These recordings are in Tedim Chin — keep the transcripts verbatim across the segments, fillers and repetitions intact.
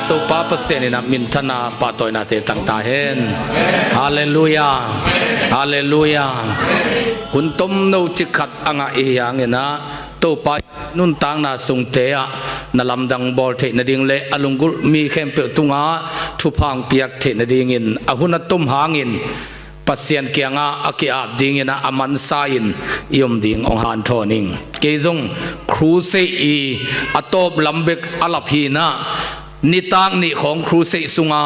Topa Pasian in a minthanna pahtawinate tang ta hen. Halleluiah. Halleluiah. Hun tomno cik khat a ngah i hi hangin ah Topa nuntakna sungte ah na lamdang bawl theih nading le a lunggulh mi khempeuh tungah thupha piak theih nadingin a hun a tom hangin Pasian kiangah a ki-ap dingin ah a mansa-in i om ding hong hanthawn ing. Kei zong crusade i a tawp lam bek a lap hi-in ah nitak nih khawng crusade sunga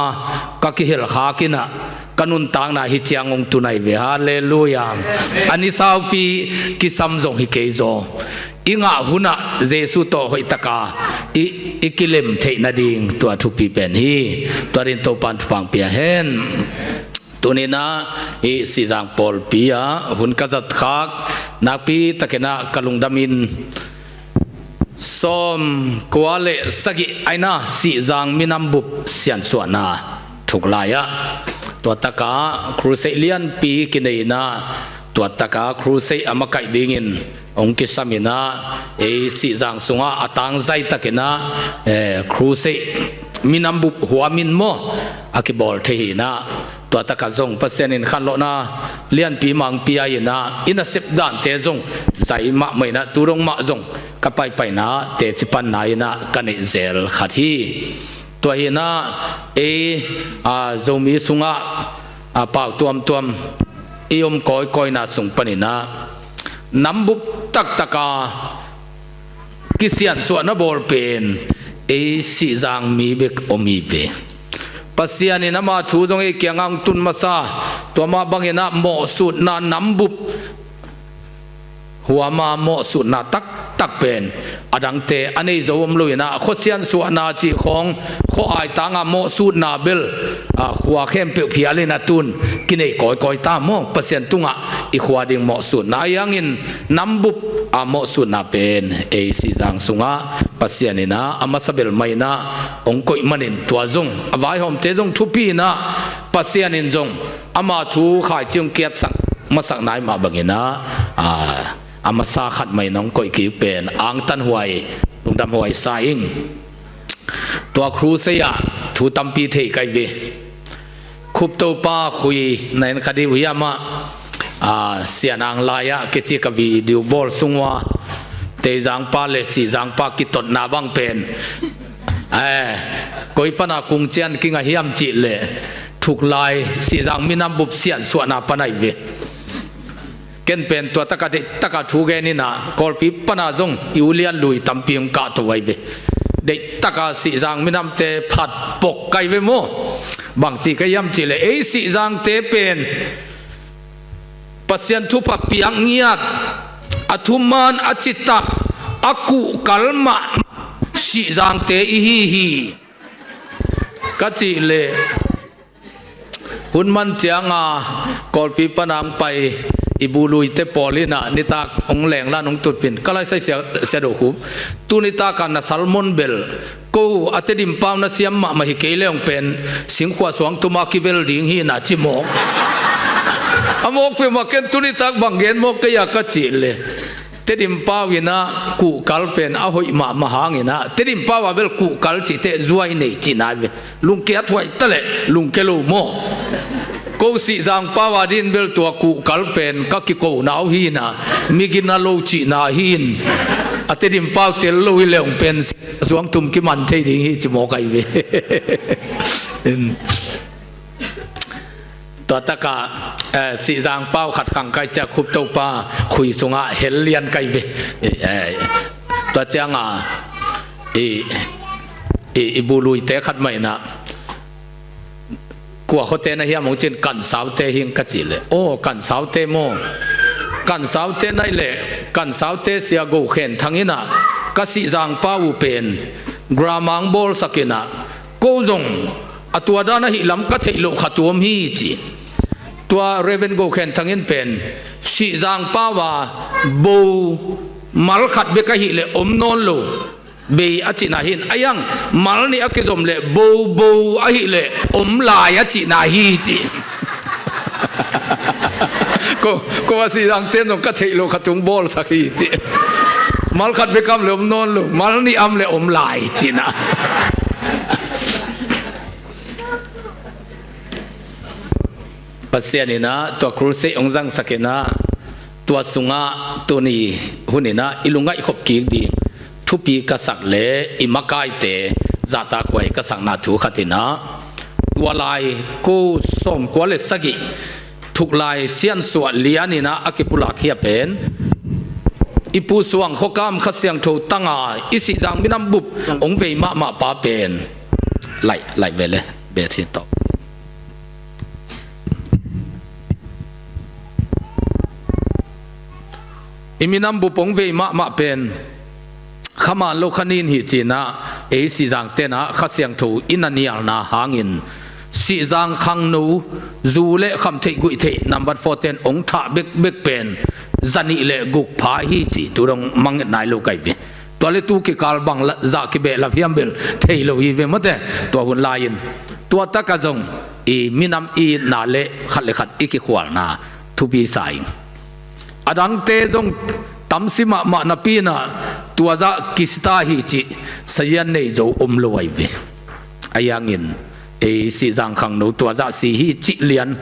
ka kihel khak in ah ka nuntakna hi ciang hong tun ahi ve. Halleluiah. A ni saupi kisam zong hi kei zaw. I ngah hunah Jesu tawh hoihtaka i, i kilem theih nading tua thupi pen hi. Tua dingin Topan thupha pia hen. Tuni-in ah i Sihzang pawlpi ah hun ka zat khak nakpi takin ah ka lungdamin sawm kua le sagih a ina Sihzang minam bup siansuahna thuklai ah tua taka crusade lianpi kinei-in ah tua taka crusade a makaih dingin hong kisam in ah ei Sihzang sungah a tangzai takin ah, eh, crusade minam bup huamin maw a kibawl thei hi-in ah tua taka zong Pasian in khanlawhna lianpi mang pia in ah i nasep dante zong zai mahmah in ah tu dong mah zong ka paipaina teci panna in ah ka neih zel khat hi. Tua hi-in ah ei, a, Zomi sungah, a, pau tuamtuam i om kawikawina sung panin ah nambup taktaka kisiansuahna bawl pen ei Sihzang mi bek om hi ve. Pasian in ama thu zong ei kiangah hong tun masa, tua mah bangin ah mawhsutna nambup huama mawhsutna taktak pen a dangte a nei zo om lo-in ah khuasiansuahna cih khawng khua aitanga mawhsutna bel, a, khua khempeuh phialin a tun kinei kawikawi ta maw? Pasian tungah i khua ding mawhsutna ahi hangin nambup a mawhsutna pen ei Sihzang sungah Pasian in ah a masa bel mah in ah hong koih manin tua zong a vaihawmte zong thupi in ah Pasian in zong ama thu khaici hong kiatsak masak nai mah bangin ah, a, a masa khat mah in hong koih kik pen angtanhuai lungdamhuai sa ing. Tua crusade ah thu tampi thei ka hi ve. Khup Topa Khui na en kha dih uh hiam ah, a, Sianang lai-ah kei ci ka video bawl sung uh a Teizangpa le Sihzangpa kitotna bang pen, eh, koi pana kungcian kingah hiam cih leh thuklai Sihzang minam bup siansuahna pana hi ve. Ken pen tua taka deihtaka thu gen in ah Kawlpi pana zong i ulian lui tampi hong kahto ahi ve. Deihtaka Sihzang minamte phat pok ka hi ve maw? Bangci ka hiam cih leh ei Sihzangte pen Pasian thupha piak ngiat, a thuman a citak, a kuhkal mah Sihzangte i hi hi ka cih leh hun man cianga Kawlpi pana hong pai i buluite pawl in ah nitak hong lenglan hong tutpin ka laisai sia, sia do khup. Tu nitaka na salmon bel ko a Tedim pau na siam mahmah hi kei leng pen singkhua suangtuma kivel ding hi na ci mawk. A mawk peuhmah ken tu nitak bang gen mawk kei a ka cih leh Tedim pau in ah kuhkal pen a hoih mahmah hangin ah Tedim pau a bel kuhkal cih teh zuai nei cihna hi ve. Lungkia thuai ta leh lungkia lo maw? Ko Sihzang pau a din bel tua kuhkal pen ka kikona uh hi na, migina lo cihna hi in, a Tedim pau tel lo hi leng pen suangtum kiman thei ding hi ci mawk ahi ve. Tua taka, eh, Sihzang pau khat khang kai cia Khup Topa Khui sungah hel lian kai ve. Eh, eh, tua cianga i, i, i buluite khat mah in ah kua khuate na hiam hong cin Kansaute hing ka cih leh, aw, Kansaute maw? Kansaute naih leh Kansaute sia Go Khen Thang in ah ka Sihzang pau uh pen grammar hong bawlsak in ah ko zong a tua dan ahih lam ka theih loh khat uh om hi ci. Tua Reverend Go Khen Thang in pen Sihzang pau a bo mal khat bek ahih leh om nawn lo, bei a cihna hi in, a iang mal nih a kizom leh bo bo ahih leh om lai a cihna hi ci. Ko, ko a Sihzangte zong ka theih loh khat uh hong bawlsak hi ci. Mal khat bek am leh om nawn lo, mal nih am leh om lai cihna. Pasian in ah tua crusade hong zangsak in ah, tua sungah tuni hun in ah i lungngaih khop kik ding thupi ka sak le i makaite zahtakhuai ka sakna thu khat in ah, tua lai ko sawmkua le sagih Thuklai Siansuah Lian in ah a kipulak hi a pen, i Pu Suang Khua Kam Kha Siangtho tanga i Sihzang minam bup hong vei mahmah pa pen, laih, laih ve le, beh si tawh. I minam bup hong vei mahmah pen kha man lo kha nin hi ci in ah, ei Sihzangte in ah Kha Siangtho i na nialna hangin Sihzang khangno zu le khamtheih guihtheih number four ten hong thah bekbek pen zanih le guk pha hi ci tu dong mangngilh nai lo ka hi ve. Tua le tu kikal bang la, zah kibehlap hiam bel thei lo hi ve mawte. Tua hun lai-in tua takah zong i minam i itna le khat le khat i kikhualna thupi sa ing. A dangte zong tamsi mahmah napi in ah tua zah kisita hi cih sazian nei zo om lo ahi ve. Ahi hangin ei Sihzang khangno tua zah si hi cih lian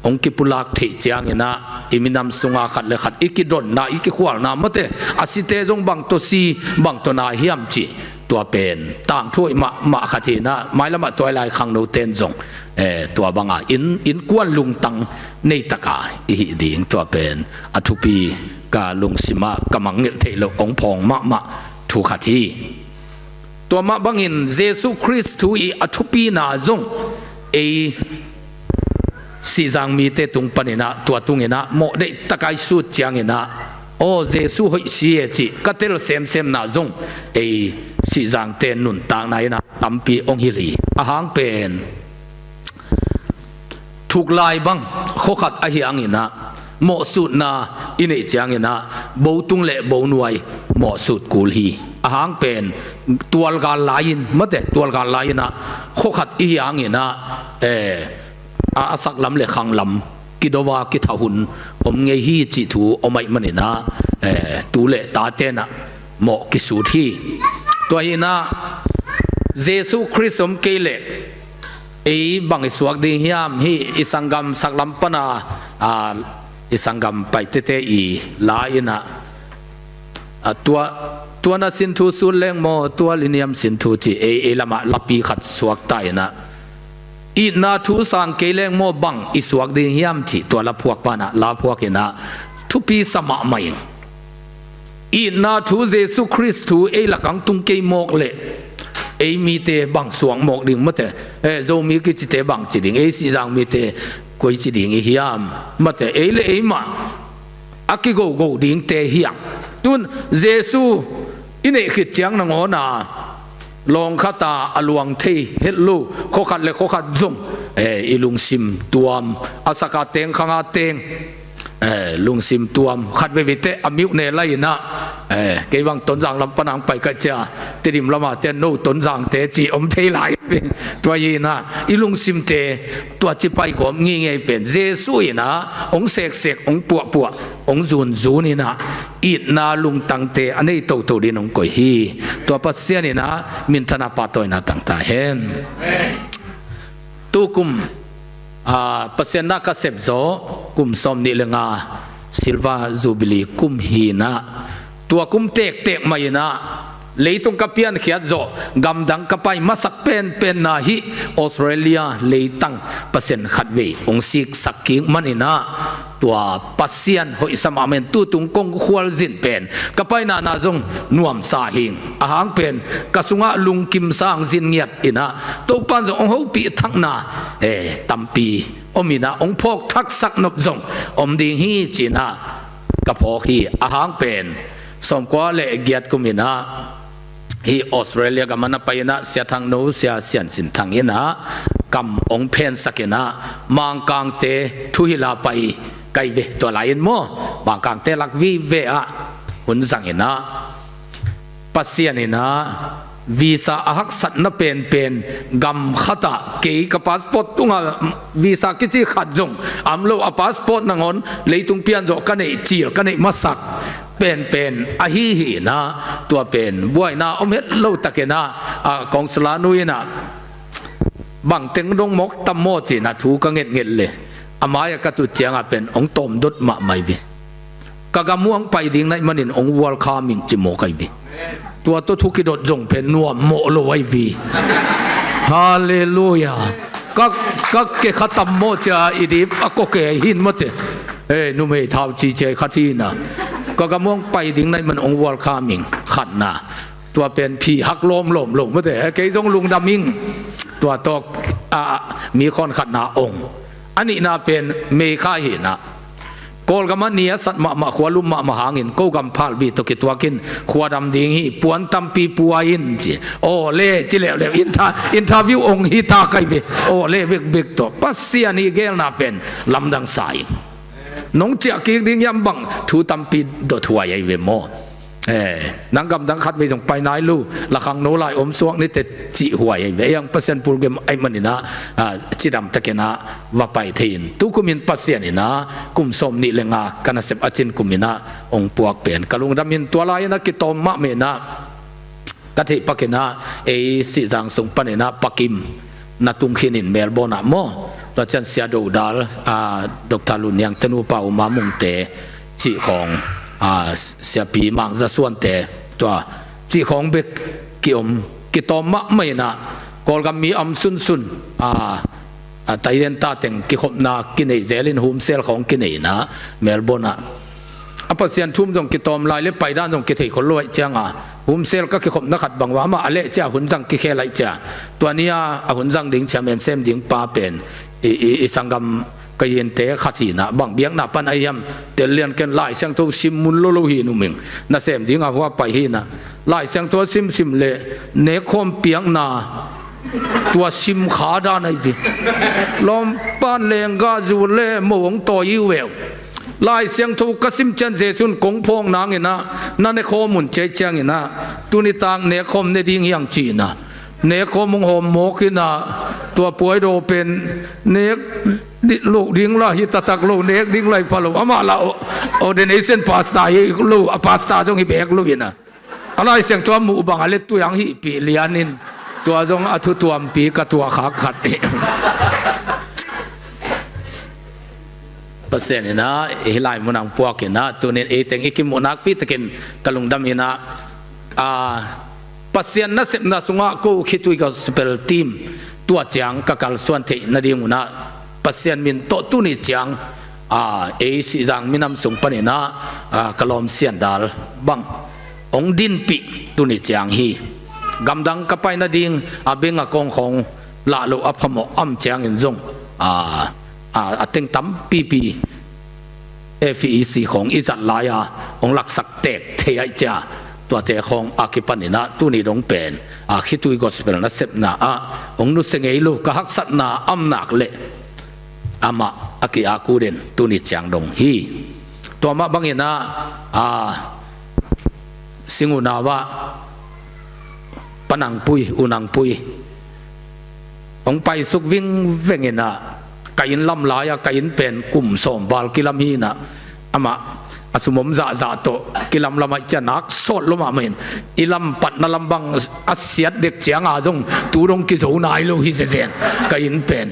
hong kipulak theih ciangin ah i minam sunga khat le khat i kidonna, i kikhualna mawte, a site zong bang tawh si, bang tawh na hiam cih tua pen tangthu hoih mahmah khat hi in ah, mailamah tua lai khangnote in zong, eh, tua banga inn, innkuan lungtang nei taka i hih ding tua pen a thupi, ka lungsimah ka mangngilh theih loh hong phawng mahmah thu khat hi. Tua mah bangin Jesuh Khrist thu i a thupina zong ei Sihzang mite tung panin ah, tua tungin ah mawh deih taka i sut ciangin ah, aw, Jesuh hoih si e cih ka tel semsemna zong ei Sihzangte nuntakna in ah tampi hong hilh hi. A hang pen thuklai bang khuakhat ahi hangin ah, mawhsutna i neih ciangin ah botung le bonuai mawhsut kul hi. A hang pen tualgal lai-in, mawte, tualgal lai-in ah khuakhat i hi hangin ah, eh, a, a saklam le khanglam kido a kitha hun om ngei hi cih thu om ahih manin ah, eh, tu le tate in ah mawh kisut hi. Tua hi in ah Jesuh Khrist om kei leh ei bang i suak ding hiam? Hih i sanggam saklam pana, a, i sanggam Paite-te i la in ah, a, tua, tua na sin thu sut leng maw, tua liniam sin thu ci, ei, ei lamah lapi khat suak ta in ah, itna thu sang kei leng maw, bang i suak ding hiam ci, tua la phuak pana la phuak in ah thupi sa mahmah ing. Itna thu, Jesuh Khrist thu ei lakah hong tung kei mawk leh ei mite bang suak mawk ding, mawte, eh, Zomi kicite bang ci ding, ei Sihzang mite koi ci ding i hiam? Mawte, ei le ei mah a kigogo dingte hi hang. Tun Jesuh i neih khit ciang nangawn a lawng khat a, a luang thei het lo, khuakhat le khuakhat zong, eh, i lungsim tuam, a saka teng, khanga teng, eh, lungsim tuam, khat veivei teh a miuh ne lai in ah, eh, kei bang Tonzang lam pana hong pai ka hih ciang, Tedim lama te no Tonzangte ci om thei lai. Tua hi in ah i lungsimte tua ci pai gawp ngingei pen Jesuh in ah hong seksek, hong puahpuah, hong zunzun in ah itna lungtangte a nei toto dingin hong koih hi. Tua Pasian in ah minthanna, pahtawina tang ta hen. Tukum, a, Pasian na ka sepzaw kum sawmnih le nga Silver Jubilee kum hi in ah, tua kum tektek mah in ah leitung ka piankhiat zawh, gamdang ka pai masak penpenna hih Australia leitang Pasian khatvei hong siksak kik manin ah, tua Pasian hoihsa mahmah in tutung kong khualzin pen ka paina na zong nuamsa hing. A hang pen ka sungah lungkim sang zin ngiat in ah Topan zong hong hopih thakna, eh, tampi om in ah, hong phawk thaksak nop zong om ding hi ci in ah ka phawk hi. A hang pen sawmkua le giat kum in ah hih Australia gam ah na pai in ah Sia Thang No, Sia Sian Sin Thang in ah kam hong phensak in ah Mangkangte thuhilh a pai ka hi ve. Tua lai-in maw, Mangkangte lak vive ah hun zang in ah Pasian in ah visa a haksatna penpen gam khat ah kei ka passport tungah visa kici khat zong a om lo, a passport nangawn leitung pianzawh ka neih, cil ka neih masak penpen ahi hi in ah, tua pen buaina om het lo takin ah, a, council-a nu in ah bang teng dong mawk tam maw ci in ah thu ka ngetnget le, A mai-ah ka tut ciangah pen hong tawm dot mahmah hi ve. Ka gam uh hong pai ding na hih manin hong welcome ing ci mawk ahi ve. Tua tawh thu kidot zong pen nuam mawh lo ahi ve. Halleluiah. Ka, ka ke kha tam maw cia i dip a kawk e hin mawte. Ei, numei thau ci cia i khat hi na. Ka gam uh hong pai ding na hih manin hong welcome ing khatna. Tua pen phi hak lawmlawm lo mawte, kei zong lungdam ing. Tua tawh, a, mi khawn khatna ong. A nihna pen May kha hi na. Kawlgam ah ni a sat mahmah, khua lum mahmah hangin ko gam Phalbi tawh kituakin khua dam ding hi, puan tampi pua in ci. Aw le, ci leuleu, inter-, interview ong hi ta kai ve. Aw le, bekbek tawh Pasian hih geelna pen lamdang sa ing. Nong ciah kik ding hiam bang thu tampi dot huai ahi ve maw? Eh, nang gamdang khat vei zong pai nai lo, la khangno lai om suak ni teh cih huai ahi ve. Ei ang Pasian pulgem ahih manin ah, ah, cidam takin ah va pai thei in. Tukum in Pasian in ah kum sawm nih le nga ka nasep a cin kum in ah hong puak pen ka lungdam in, tua lai in ah kitawm mahmah in ah ka theih pakin ah ei Sihzang sung panin ah Pa Kim na tung khin in Melbourne ah maw. Tua ciang Sia Do Dal, ah, Doctor Lun Niang te nupa U Ma Mung te cih khawng, ah, Siapi Mang Za Suan te tua cih khawng bek kiom, kitawm mahmah in ah Kawlgam mi om sunsun, ah, ah, Thailand ta teng kikhopna kinei zel in home cell khawng kinei in ah Melbourne ah. A Pasian thu-um zong kitawm lai le paidan zong kithei khol lo ahih ciangin, home cell ka kikhopna khat bang uh amah a leh cia hun zang kikhel ahih cia, tua ni-a a hun zang ding cia men sem ding pa pen i, i, i sanggam ka yinte khat hi na, bang biakna pan ahi hiam, tel lian ken Lai Siangtho sim mun lo lo hi numing, na sem ding a hua pai hi na. Lai Siangtho a simsim le nekkhawm piakna tua sim kha dan ahi ve. Lawmpan lenggah zu le mo hong tawi hi uh veu. Lai Siangtho ka sim ciang Jesu'n kong phawk nang in ah na nekhawm un ci ahih ciangin ah tuni tak nekkhawm ne ding hi hang ci in ah nekkhawm hong hawm mawk in ah tua puaidaw pen nek di-, lo ding lah hi taktak lo, nek ding lah hi pha lo. Amah lah o-, ordination pastor hi lo, a pastor zong hi bek lo in ah. A Lai Siangtho a muh bang a le tui ang hihpih lian in tua zong a thu tuampi ka tuah khak khat. Pasian in ah hih lai mun ah hong puak in ah tuni-in ei teng i kimuh nakpi takin ka lungdam in ah, ah, Pasian nasepna sungah ko khitui gospel team tua ciang ka kalsuan theih nading un ah Pasian min tawh tuni ciang, ah, ei Sihzang minam sung panin ah, ah, ka lawm Sian Dal bang hong dinpih tuni ciang hi. Gamdang ka pai nading a bank account khawng lah loh a phamawh a om ciangin zong, ah, ah, a teng tampipi FEC khawng i zat lai-a hong laksak tek thei ahih cia, tuate khawng a kipan in ah tuni dong pen, ah, khitui gospel nasepna ah hong nusia ngei lo ka haksatna a om nak leh amah a ki-ak uh den tuni ciang dong hi. Tua mah bangin ah, ah, Sing unau ah Pa Nang Pui, U Nang Pui hong paisuk vingveng in ah ka inn lam lai-a, ka inn pen kum sawm val kilam hi in ah amah a sum om zahzah tawh kilamlam ahih ciang nak sawt lo mahmah in, i lam patna lam bang a siat dek ciangin zong tu dong kizo nai lo hi zenzen. Ka inn pen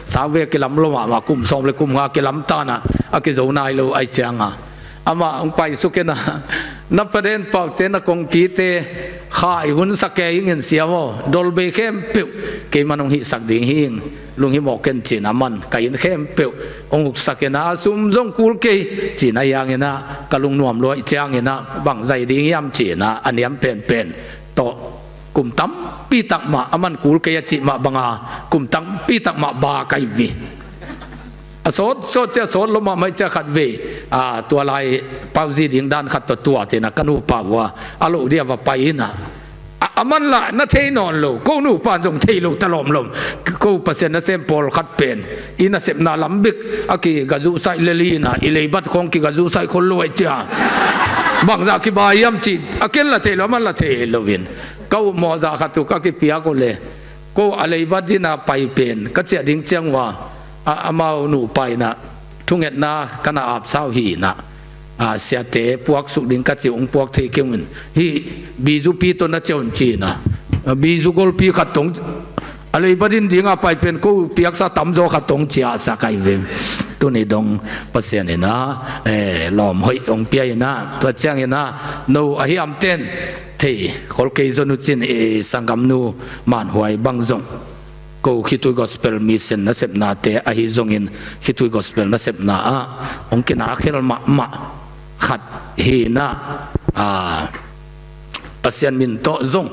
sauvek kilam lo mahmah, kum sawm le kum nga kilam ta in ah a kizo nai lo ahih ciangin amah hong paisuk in ah, na paden paute, na kongpite khai hun sa kei ing in siam aw, dolbei khempeuh keiman hong hihsak ding hi ing, lunghimawh ken ci in ah aman ka inn khempeuh hong huksak in ah a sum zong kul kei ci in ah, ahi hangin ah ka lungnuam lua ahih ciangin ah bang zai ding hiam ci in ah a niam penpen tawh kum tampi tak mah, aman kul kei a cih mah banga kum tampi tak mah ba ka hi ve. A sawt, sawt cia sawt lo mahmah cia khat vei, a, tua lai pauzi ding dan khat tawh tua teh in ah ka nupa uh a, a loh dia va pai in ah. A, aman lah na thei nawn lo, ko nupa in zong thei lo ta lawmlawm. Ko Pasian nasem pawlkhat pen i nasepna lam bek a kiga zuhsaih lel in ah, i leibat khawng kiga zuhsaih khol lo ahih cia bangzah kiba hiam ci, a ken lah thei lo, aman lah thei lo in. Ka uh mawhzah khat uh ka kipiak uh le, ko a leibat in ah pai pen ka ciah ding ciang uh a, a, amau nupa in ah thungetna ka na apsa uh hi in ah, a, siate puaksuk ding ka cih uh, hong puak thei kei ung in, hih bizupi tawh na ciah un ci in ah, a, bizu golpi khat tawh a leibat in ding a pai pen ko piaksa tamzaw khat tawh ciahsak ahi ve. Tuni dong Pasian in ah, eh, lawm hoih hong pia in ah, tua ciangin ah, no a hiam ten thei khol kei zong uh cin, eh, sanggamnu Manhuai bang zong ko Khitui Gospel Mission nasepnate ahi zongin, Khitui Gospel nasepna ah hong kinakhel mahmah khat hi in ah, ah, Pasian min tawh zong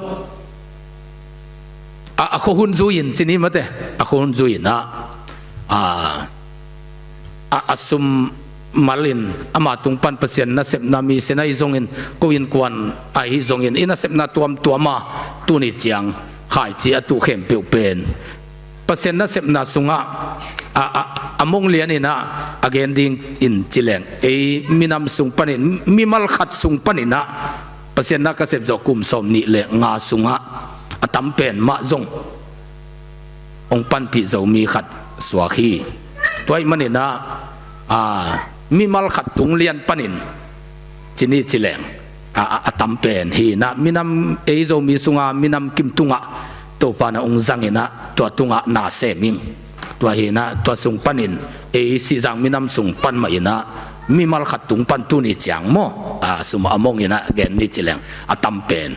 a, a khuahun zui in, ci ni mate, a khuahun zui in ah, a, a, a sum mal in ama tung pan Pasian nasepna, mission ahi zongin, ko innkuan ahi zongin, i nasepna tuamtuam a, tuni ciang khaici a tuh khempeuh pen Pasian nasepna sungah a, a, a mong lian in ah, a gen ding in ci leng, ei minam sung panin, mimal khat sung panin ah, Pasian na ka sep zawh kum sawm nih le nga sungah a tam pen mah zong hong panpih zo mi khat suak hi. Tua ahih manin ah, a, mimal khat tung lian panin ci ni ci leng, a, a, a tam pen hi in ah, minam, ei Zomi sunga minam kim tungah Topa na hong zang in ah, tua tungah na sem ing. Tua hi in ah, tua sung panin, ei Sihzang minam sung pan mah in ah, mimal khat tung pan tuni ciang maw, a, sum a mong in ah, gen ni ci leng, a tam pen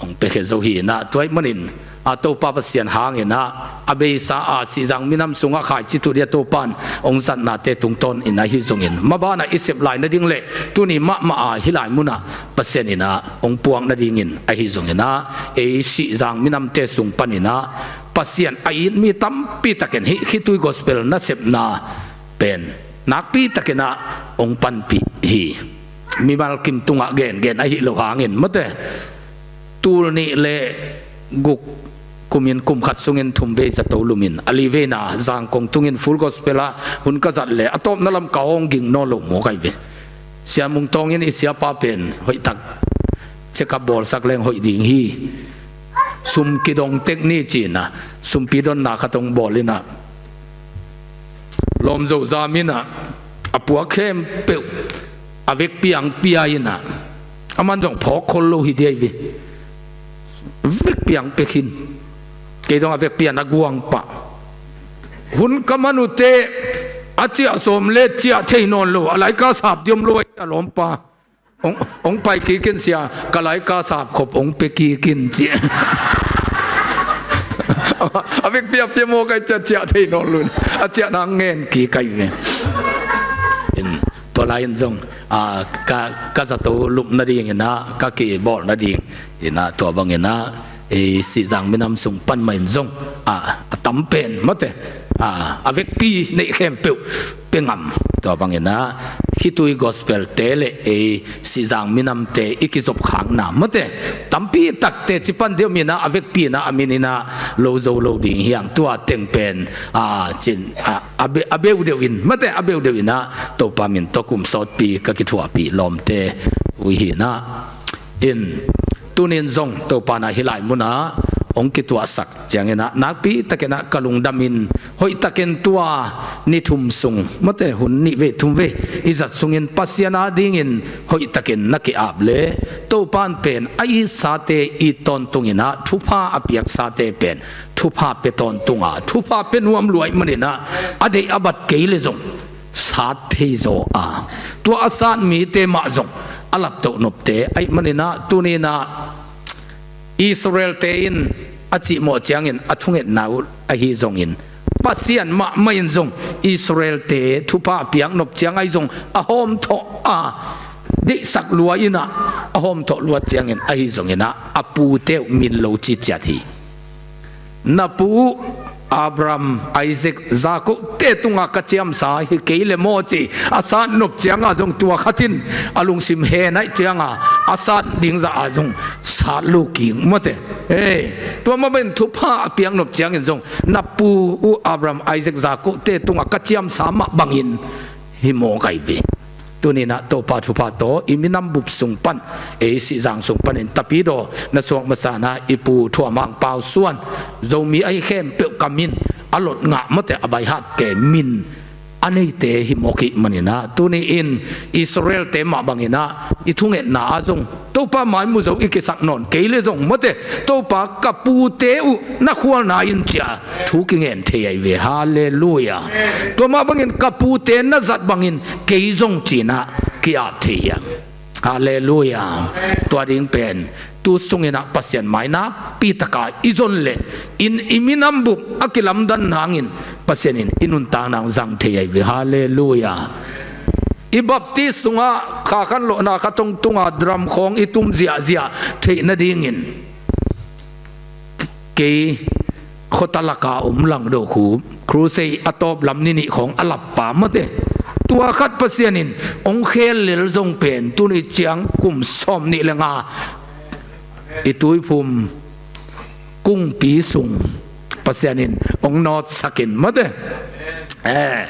hong piakhia zo hi in ah, tua ahih manin, a, Topa Pasian hang in ah, a beisa a Sihzang minam sungah khaici tuh ding a Topa in hong zatnate tungtawn in ahi zongin, maban ah i sep lai nading le tuni mahmah a hih lai munah Pasian in ah hong puak nadingin ahi zongin ah, ei Sihzang minamte sung panin ah, Pasian a it mi tampi takin hih Khitui Gospel nasepna pen nakpi takin ah hong panpih hi. Mimal kim tungah gengen ahi lo hangin mate, tul nih le guk kumin kum khat sungin thum vei zato lumin, a li veina Zangkong tungin Full Gospel ah hun ka zat le, a tawpna lam ka hong ging nawn lo maw kai ve. Sia Mung Thawng in i siapa pen hoih tak check up bawlsak leng hoih ding hi. Sum kidong tek ni ci in ah, sumpi donna khat hong bawl in ah, lawm Zo Zam in ah, a puak khempeuh a vekpi-a hong pia in ah, aman zong phawk khol lo hi ding ahi ve. Vekpi-a hong pia khin. Kei dong a vekpi-a na guang pah. Hun ka man uh teh, a ciah sawm le ciah thei nawn lo, a laika sap ding om lo, a lawmpa. Hong, hong pai kik in sia, ka laika sap khop hong pia kik in ci. A vekpi-a pia maw kai ciah, ciah thei nawn lo. A ciahna ngen kik kai ve. In, tua lai in zong, a, ka, ka zato lup nading in ah, ka kibawl nading in ah, tua bang in ah, ei Sihzang minam sung pan mah in zong, a, a tam pen mate, a, a vekpi neih khempeuh pia ngam. Tua bang in ah, Khitui Gospel te le ei Sihzang minamte i kizop khakna mate, tampi takte ci pan deuh mi in ah, a vekpi in ah, a min in ah lo zo lo ding hi hang, tua teng pen, a, cin, a, a be-, a beu deuh in mate, a beu deuh in ah, Topa min tawh kum sawtpi ka kithuahpih lawmte uh hi in ah. In, tunin zong Topa in ah hih lai munah hong kituahsak ciangin ah, nakpi takin ah ka lungdam in, hoih takin tua ni thum sung mate, hun nih vei thum vei i zat sungin Pasian adingin hoih takin na ki-ap le, Topa in pen a itsate it tawntungin ah, thupha a piaksate pen thupha pia tawntung a, thupha pia nuam lua ahih manin ah, a deih a bat kei le zong sat thei zaw a, tua a sat mite mah zong a laptoh nopte ahih manin ah, tunin ah Israel-te in a cihmawh ciangin a thungetna uh ahi zongin, Pasian mahmah in zong Israel-te thupha a piak nop ciang ahi zong a hawmthawh a, deihsak lua in ah, a hawmthawh luat ciangin ahi zongin ah, a pute uh min lo ci ciat hi. Na pu uh Abraham, Isaac, Jacob-te tungah ka ciamsa hi kei le maw ci a sat nop ciangah zong tua khat in a lungsim hen ahih ciangah a sat ding zah ah zong sat lo kik mate. Ei, tua mah bangin thupha a piak nop ciangin zong na pu uh Abraham, Isaac, Jacob-te tungah ka ciamsa mah bangin hi maw kai ve. Tunin ah Topa thupha tawh i minam bup sung pan, ei Sihzang sung panin Tapidaw na suak masa in ah i pu Thuam Mang Pau Suan, Zomi ahi khempeuh ka min a lot ngah mate, a baihatte min a neite hi mawk ahih manin ah, tuni in Israel-te mah bangin ah i thungetna ah zong Topa mai mu zo i kisak nawn kei le zong mawte, Topa ka pute uh na khualna in ci-a thu kingen thei ahi ve. Halleluia. Tua mah bangin ka pute na zat bangin kei zong ci-in ah ki-ap thei hiam? Halleluia. Tua ding pen tu sungin ah Pasian mai nakpi taka i zon leh in i minam bup a kilamdan nangin Pasian in i nuntak nang zang thei ahi ve. Halleluia. I baptis sungah kha khan lawhna kha tong tunga drum khawng i tum ziahziah theih nadingin kei khuata laka om Langdo khu crusade a tawp lam ni nih khawng a lap pa mawte. Tua khat Pasian in hong khel lel zong pen tuni ciang kum sawm nih le nga i Tuiphum kungpi sung Pasian in hong nawtsakin mawte. Eh,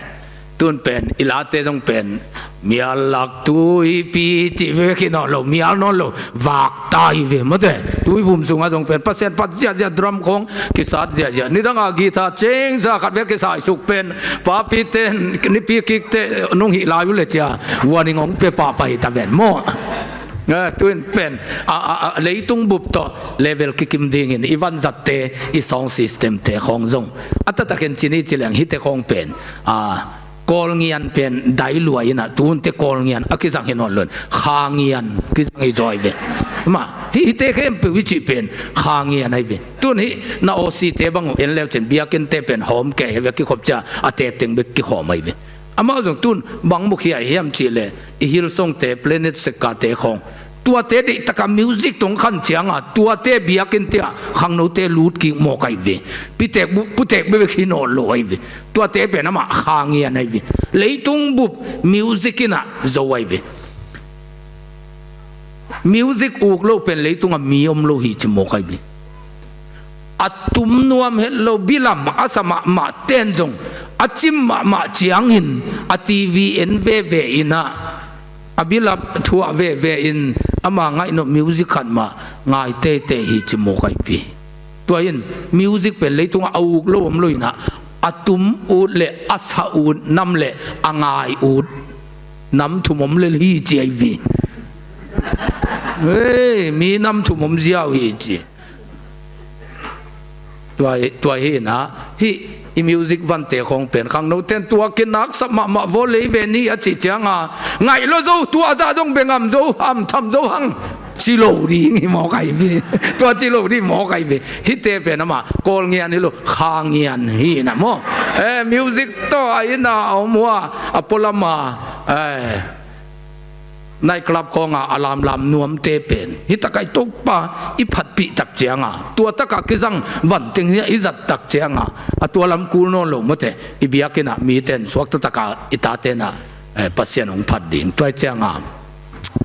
tun pen i late zong pen mial lak tuipi cih veve khi nawn lo, mial nawn lo, vak tai ve mawte. Tuiphum sungah zong pen Pasian phat ziahziah, drum khawng kisat ziahziah. Nidangah guitar cengza khat veve kisai suk pen papi ten nipi kikte nung hih lai uh le cia warning hong pia pahpah hi ta ven maw? Eh, tuin pen a, a, a, leitung bup tawh level kikim dingin i vanzatte, i sound system te khawng zong a taktakin ci ni ci leng hihte khawng pen, a, Kawlngian pen dai lua in ah tuhunte Kawlngian a kizang hi nawn lo in Khangian kizang hi zaw ahi ve. Mah hih, hihte khempeuh i cih pen Khangian ahi ve. Tun hih na O C te bang uh en leu cin biakinnte pen hawm kei ahi ve, a kikhop cia a tepteng bek kikhawm ahi ve. Amau zong tun bang mukhia hiam cih leh i Hillsongte, Planet Seekerte khawng, tuate deihtaka music tawh khan cianga tuate biakinn tia khangnote lut kik mawk ahi ve. Pitek bu-, putek bebek hi nawn lo ahi ve. Tuate pen amah Khangian ahi ve. Leitung bup music in ah zo ahi ve. Music uk lo pen leitungah mi om lo hi ci mawk ahi ve. A tum nuam het lo, bilam a sa mahmah ten zong a cim mahmah ciangin a T V en veve in ah a bilam thuah veve in ama ngaihnop music khat mah ngai teitei hi ci mawk ahi ve. Tua in music pen leitungah a uk lo om lo in ah a tum ut le a sa ut nam le a ngai ut nam thum om lel hi ci ahi ve. Hei, mi nam thum om ziau hi ci. Tua, tua hi in ah hih i music vante khawng pen khangno ten tua kinaksap mahmah vaw lei ve ni a cih cianga ngaih lo zo, tua zah zong bengam zo, hamtham zo hang ci lo ding hi mawk ahi ve. Tua ci lo ding mawk ahi ve. Hihte pen amah Kawlngian hi lo, Khangian hi in ah maw? Eh, music tawh a inn ah a om uh a, a pualama, eh, night club khawnga a lamlam nuamte pen hih taka i Topa i phatpih tak cianga tua taka kizang vanteng hi a i zat tak cianga a tua lam kul nawn lo mawte. I biakinn ah miten suakta taka i taten ah, eh, Pasian hong phat ding. Tua hi cianga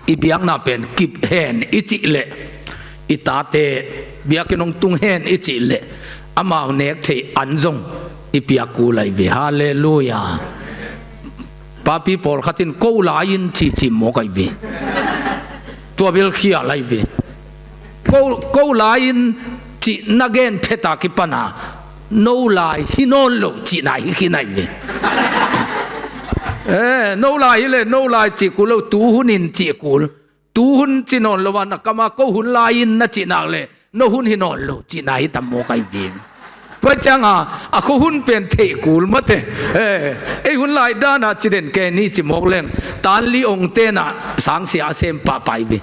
i biakna pen kip hen i cih leh, i tate biakinn hong tung hen i cih leh amau nek theih an zong i piak kul ahi ve. Halleluia. Papi pawlkhat in ko lai-in cihcih mawk ahi ve. Tua bel khial ahi ve. Ko, ko lai-in cih na gen pheta kipana no lai hi nawn lo cihna hi khin ahi ve. Eh, no lai hi le no lai cih kul lo, tu hunin cih kul. Tu hun ci nawn lo a na kama ko hun lai-in na cih nak le no hun hi nawn lo cihna hi tam mawk ahi ve. Tua cianga a ko hun pen theih kul mawte. Eh, ei hun lai dana ci den ke ni ci mawk leng Tanli ong tenah sangsia a sem pahpah ahi ve.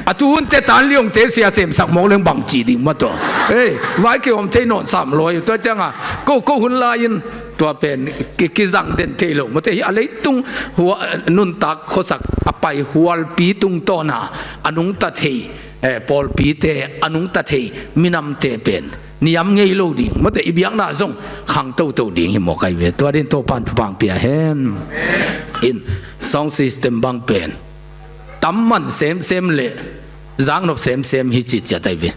A tu hunte Tanli ong te sia semsak mawk leng bang ci ding maw tua. Eh, vai kihawm thei nawn sam lawi. Tua cianga ko, ko hun lai-in tua pen ki, kizang den thei lo mawte. Hih a leitung hua, nuntak khuasak a pai hualpi tungtawna a nungta thei, eh, pawlpite a nungta thei minamte pen niam ngei lo ding mawte. I biakna zong khang toto ding hi mawk ahi ve. Tua din Topan thupha pia hen. In sound system bang pen tam man semsem le zaknop semsem hi ciciat ahi ve.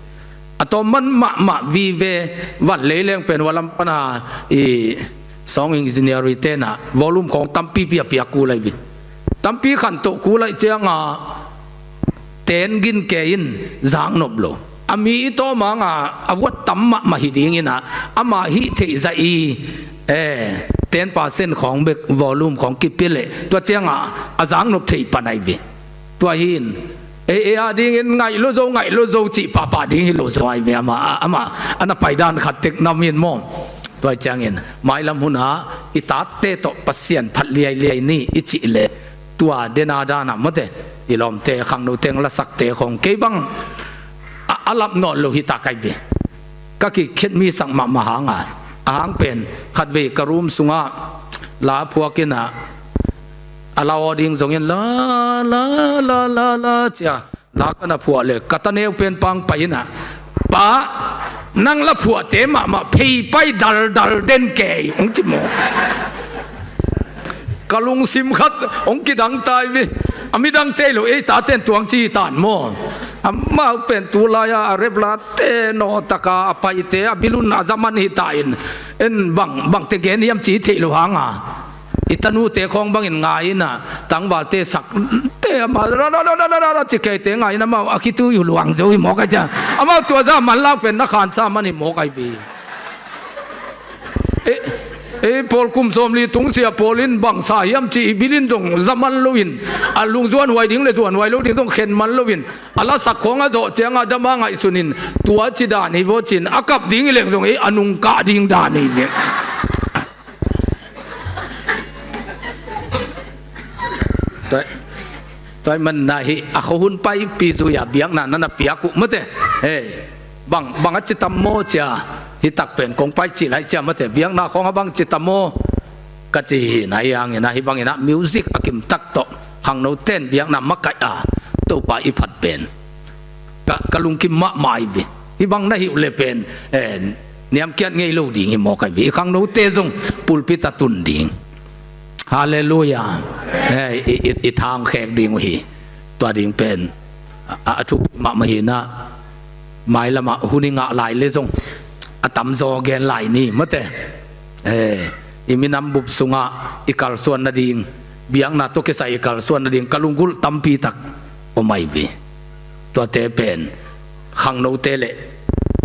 A tawm man mahmah vive van lei leng pen hua lam pana i song engineer i tenah volume khawng tampipi a piak kul ahi ve. Tampi khantoh kul ahi cianga ten gin ke in zaknop lo. A mi i tawm anga a vuat tam mahmah hi dinginah ama hih theih zah i, eh, ten percent khawng bek volume khawng kipia leh tua cianga a zaknop thei pan ahi ve. Tua hi in Ei, ei a dingin ngaih lo zo, ngaih lo zo cih pahpah ding hi lo zaw ai ve, amah, amah a na paidan khat tek nam in maw. Tua ciangin mailam hunah i tate tawh Pasian phat liailiai ni i cih leh, tua dena dana mawte, i lawmte, khangnote, lasakte khong kei bang a, a lap nawn lo hi ta kai ve. Ka kikhet mi sak mahmah hanga, a hang pen khatvei ka room sungah la phuak inah, a la aw ding zongin la, la, la, la, la cia la ka na phuah le ka taneu pen pang pai inah, "Pa, nang la phuahte mahmah phei pai daldal den kei," hong ci maw. Ka lungsim khat hong kidang tai ve. A midang tei lo, ei taten tuang ci tan maw. Amau pen tu lai-a a rep late nawtaka a paite a bilun a zaman hi ta in, en bang, bangte gen hiam ci theih lo hanga, i tanute khawng bangin ngai inah, tangvalte sakte amah ra, ra, ra, ra, ra, ra ci keite ngai inah, amau a khitui uh luang zo hi mawk ai cia. Amau tua za man lak pen na khansa man hi mawk ai ve. E, e, pawl kum sawmli tungsia pawl in bangsa hiam ci i bilin zong za man loin, a lungzuan huai ding le zuan huai lo ding zong khen man loin, a lasak khawng a zawh cianga dama ngaihsunin, tua ci dan hi vaw cin, a kap ding hi leng zong ei a nungkah ding dan hi ve. Tua, tua hi manna hi a khuahun paipi zui-a biakna na na piak uh mawte. Hei, bang, bang a citam maw cia, hitak pen kong pai cih lai cia mawte, biakna khawng a bang citam maw ka ci hi na, hi hangin ah, hi bangin ah music a kimtak tawh khangnoten biakna makaih a Topa i phat pen ka, ka lungkim mahmah hi ve. Hi bang na hi uh le pen, eh, niamkiat ngei lo ding hi mawk ai ve. I khangnote zong pulpit a tun ding. Halleluiah. Eh, i, i, i thang khek ding uh hi. Tua ding pen a, a, a thupi mahmah hi na, mailamah hun i ngah lai le zong a tamzaw gen lai ni mawte. Eh, i minam bup sungah i kalsuan nading, biakna tawh kisai i kalsuan nading ka lunggulh tampi tak om ai ve. Tuate pen khangnote le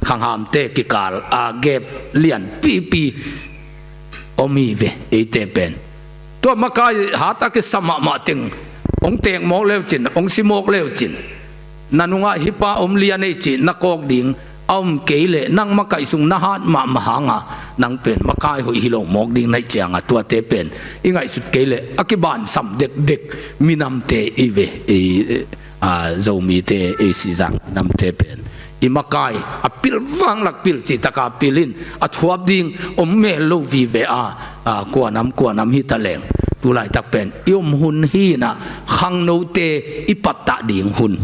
khanghamte kikal a gap lianpipi om hi ve eite pen. Tua makai hat a kisa mahmah teng hong teek mawk leucin, hong si mawk leucin, na nungah hih pa om lian ei cih na kawk ding a om kei leh nang makaih sung na hat mahmah hanga nang pen makai hoih hi lo mawk ding na hih cianga tuate pen i ngaihsut kei leh a kibaansam dekdek minamte i ve. I, a, Zomite, ei Sizang minamte pen i makai a pil vanglak pil cihtaka pil in a thuap ding om mel lo vive a, a, kuanam kuanam hi taleng tu laitak pen i om hun hi na, khangnote i pattah ding hun.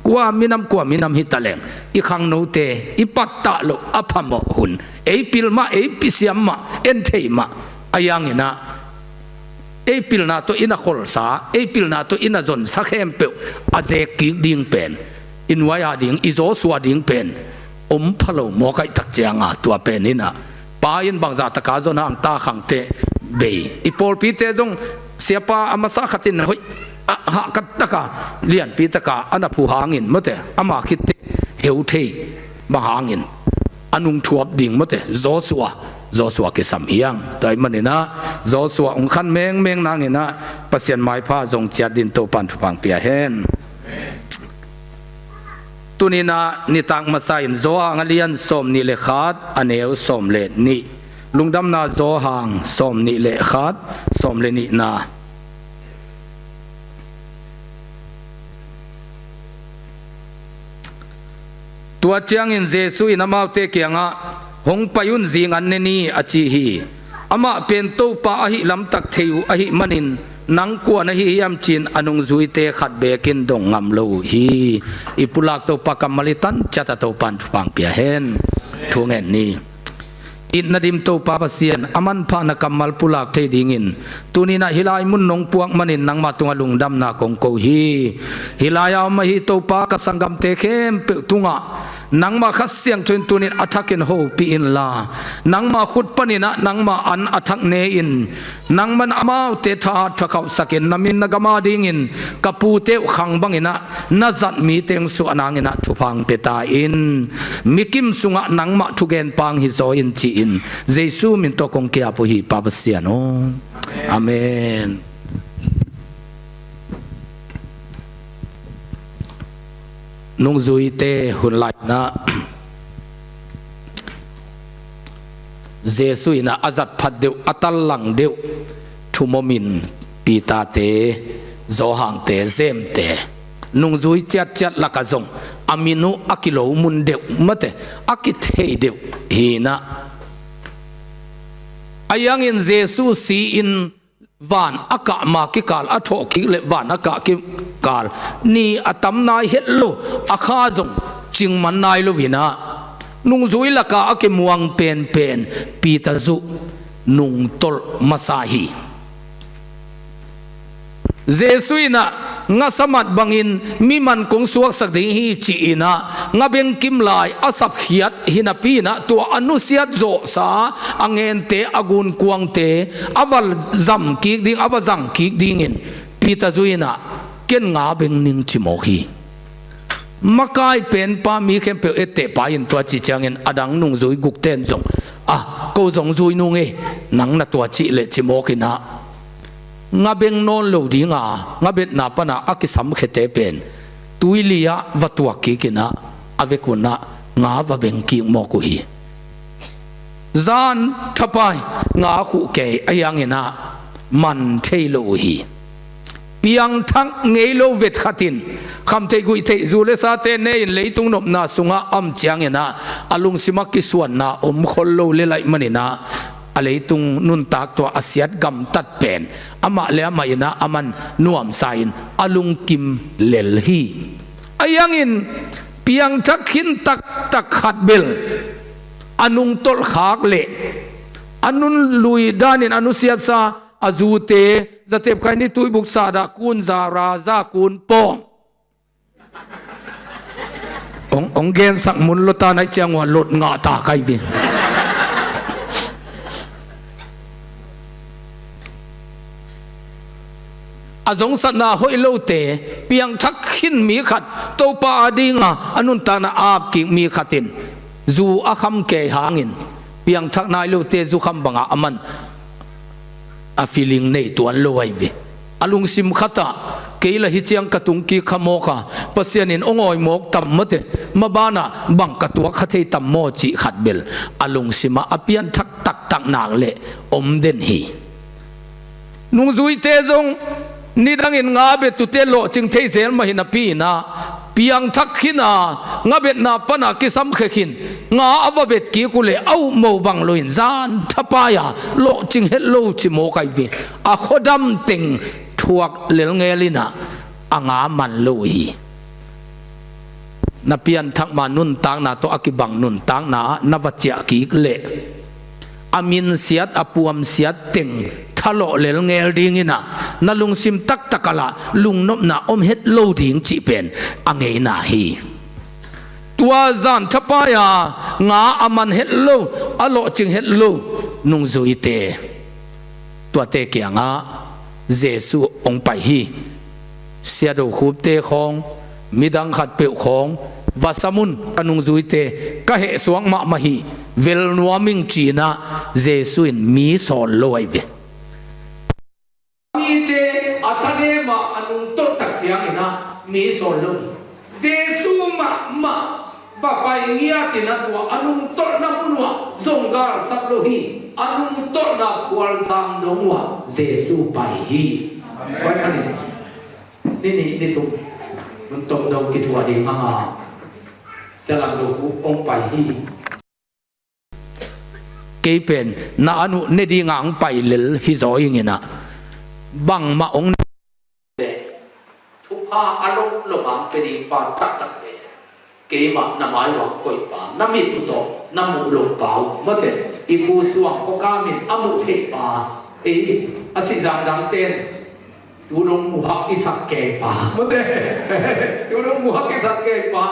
Kua minam kua minam hi taleng i khangnote i pattah loh a phamawh hun. Ei pil mah, ei pisiam mah, en thei mah, a hiangin ah ei pilna tawh i na kholsa, ei pilna tawh i na zonsa khempeuh a zek kik ding pen, i nuai a ding, i zawsua ding pen om pha lo mawk ai tak cianga tua pen in ah pa in bangzah taka zon hang ta khangte bei. I pawlpite zong siapa a masa khatin hoih a hahkat taka lianpi taka a na phu hangin mawte ama khitte heu thei bang hangin a nungthuap ding mawte Joshua, Joshua kisam hiang. Tua ahih manin ah Joshua hong khan mengmeng nangin ah Pasian maipha zong ciat din Topan thupha hong pia hen. Tuni-in ah nitak masa in Johan a lian sawmnih le khat, a neu sawm le nih. Lungdamna Johan sawmnih le khat, sawm le nihna. Tua ciangin Jesuh in amaute kiangah, "Hong pai un, zing an ne ni," a ci hi. Amah pen Topa ahih lamtak thei uh ahih manin, nang kua na hi hiam ci-in a nungzuite khat beek in dong ngam lo uh hi. I pulak Topa kammal i tan ciat a Topan thupha hong pia hen. Thu ngen ni. Itna dim Topa Pasian, a manpha na kammal pulak thei dingin tuni-in ah hih lai mun nong puak manin nangmah tungah lungdamna kong ko hi. Hih lai-a om ahi Topa ka sanggamte khempeuh tungah nangmah Kha Siangtho in tuni-in a thakin hopih inla, nangmah khut panin ah nangmah an a thak ne-in, nangman amaute thahat thakhauhsakin na min na gam a dingin ka pute uh khang bangin ah na zat mite hong suah nangin ah thupha hong pia ta in. Mikim sungah nangmah thugenpa hong hizaw in ci-in Jesuh min tawh kong ki-ap uh hi, Pa Pasian aw. Amen. Nungzuite hun lai-in ah Jesu in ah a zat phat deuh, a tallang deuh, thum omin Peter-te, Johan-te, James-te, nungzui ciatciat lakah zong a min uh a kilo mun deuh, mate, a kithei deuh hi-in ah, ahi hangin Jesu si-in van a kah ma kikal, a thawh kik le van a kah kikal ni a tam nai het lo, a kha zong cing man nai lo-in ah, nungzui lakah a kimuang penpen Peter zong nungtolh masa hi. Jesu in ah ngasa mat bangin mi man kong suaksak ding hi ci-in ah, nga bengkim lai a sapkhiat hi napi-in ah, tua a nusiat zawhsa a ngente, a gunkuangte a va zam kik ding, a va zang kik dingin Peter zong in ah, ken nga beng ning ci mawk hi. Makai penpa, mi khempeuh etteh pa in tua cih ciangin a dang nungzui gukten zong, a, ko zong zui nung e, nang na tua cih leh ci mawk-in ah, nga beng nawn lo ding a, nga betna pan a a kisamkhiate pen tuili-ah va tuak kik-in ah, a vekun ah nga va beng kik mawk uh hi. Zan thapai, nga khuh kei, ahi hangin ah man thei lo uh hi. Piangthak ngei lo vet khat in, khamtheih guihtheih, zu le sate ne-in leitung nopna sungah a om ciangin ah, a lungsim ah kisuanna om khol lo le laih manin ah, a leitung nuntak, tua a siat gamtat pen amah le amah in ah a man nuamsa-in a lungkim lel hi. Ahi hangin piangthak khin taktak khat bel a nungtolh khak leh, a nunlui danin a nusiatsa a zute, zatep khai ni, tuibuk sa dah, kun za ra za, kun pawng. Hong, hong gensak mun lo ta, nai ciang ua lot ngah ta kai vi. A zongsatna hoih lote, piangthak khin mi khat, Topa adinga a nuntakna ap kik mi khat in, zu a kham kei hangin, piangthak nai lote zu kham bangah a man a feeling nei tuan lo ahi ve. A lungsim khatah, kei lah hih ciang ka tung kik kha mawk a, Pasian in hong awi mawk tam mate, mabanah bang ka tuak kha thei tam maw cih khat bel a lungsim ah a pianthak taktak nak leh om den hi. Nungzuite zong nidangin nga bet uh teh lawhcing thei zel mah hi napi-in ah, piangthak khin a, nga betna pan a kisamkhia khin, nga a va bet kik uh leh a upmo bang lo-in zan thapai a lawhcing het lo ci mawk ahi ve. A khuadam teng thuak lelngel in ah a nga man lo uh hi. Na pianthak ma nuntakna tawh a kibang nuntakna ah na va ciah kik leh, a minsiat, a puamsiat teng thalawh lelngel dingin ah, na lungsim taktak ah lah lungnopna om het lo ding cih pen a ngeina hi. Tua zan thapai a nga a man het lo, a lawhcing het lo nungzuite, tuate kiangah Jesu hong pai hi. Sia Do Khupte khawng, midang khatpeuh khawng, va sam un, ka nungzuite ka hehsuak mahmah hi, vel nuam ing ci-in ah Jesu in mi sawl lo ahi ve. Mite a thanem a, a nungtolh tak ciangin ah mi sawl lo hi. Jesu mahmah va pai ngiat in ah, tua a nungtolhna mun uah zong galsak lo hi. A nungtolhna phualzang dong uah Jesu pai hi. Amen. Pai manin, ni nih ni thum nungtolh dong kithuah ding hang a, Sia Lang Do Khup hong pai hi. Kei pen na an uh ne dingah hong pai lel hi zaw ing in ah, bangmah hong ne leh, thupha a lomlom a hong pia ding pa taktak ve. Keimah na mai uah koih pa, na mit uh tawh na muh loh pa uh, mate, i Pu Suang Khua Kam in a muh theih pa, ei, a sihzang dangte in tu dong muhak i sak kei pa, mate, tu dong muhak i sak kei pa,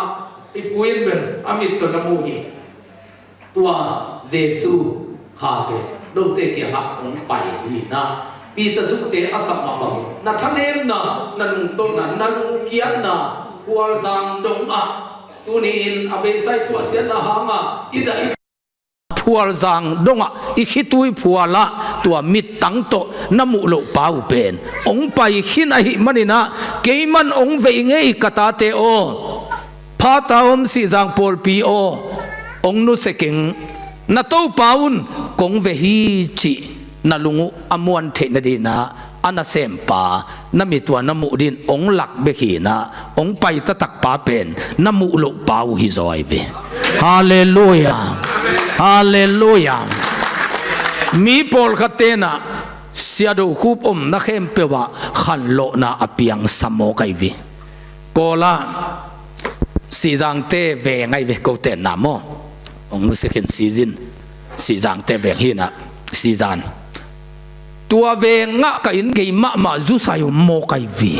i Pu in bel a mit tawh na muh hi. Tua Jesu kha pen note kiangah hong pai hi in ah, Peter zukte a sak mah bangin, na thanemna, na nungtolhna, na lungkiatna phualzang dongah, tuni-in a beisa i tuahsiatna hangah i dah i phualzang dongah, i khitui phualah tua mittang tawh na muh loh pa uh pen hong pai khin ahih manin ah, keiman hong vei ngei ka tate aw. Phata om Sihzang pawlpi aw, hong nusia keng, na Topa un kong veh hi cih na lung uh a muan theih nadinah a nasempa, na mit uh a na muh dingin hong lak bek hinah hong pai taktak pa pen na muh loh pa uh hi zaw ahi ve. Halleluiah. Halleluiah. Mi pawlkhat tenah Sia Do Khup omna khempeuh ah khanlawhna a piangsa mawk ahi ve. Kawlah Sihzangte veng ahi ve, ko tenna maw. Hong nusia khin season, Sihzangte veng hinah, Sihzang. Tua vengah ka inn gei mahmah zusai om mawk ahi ve.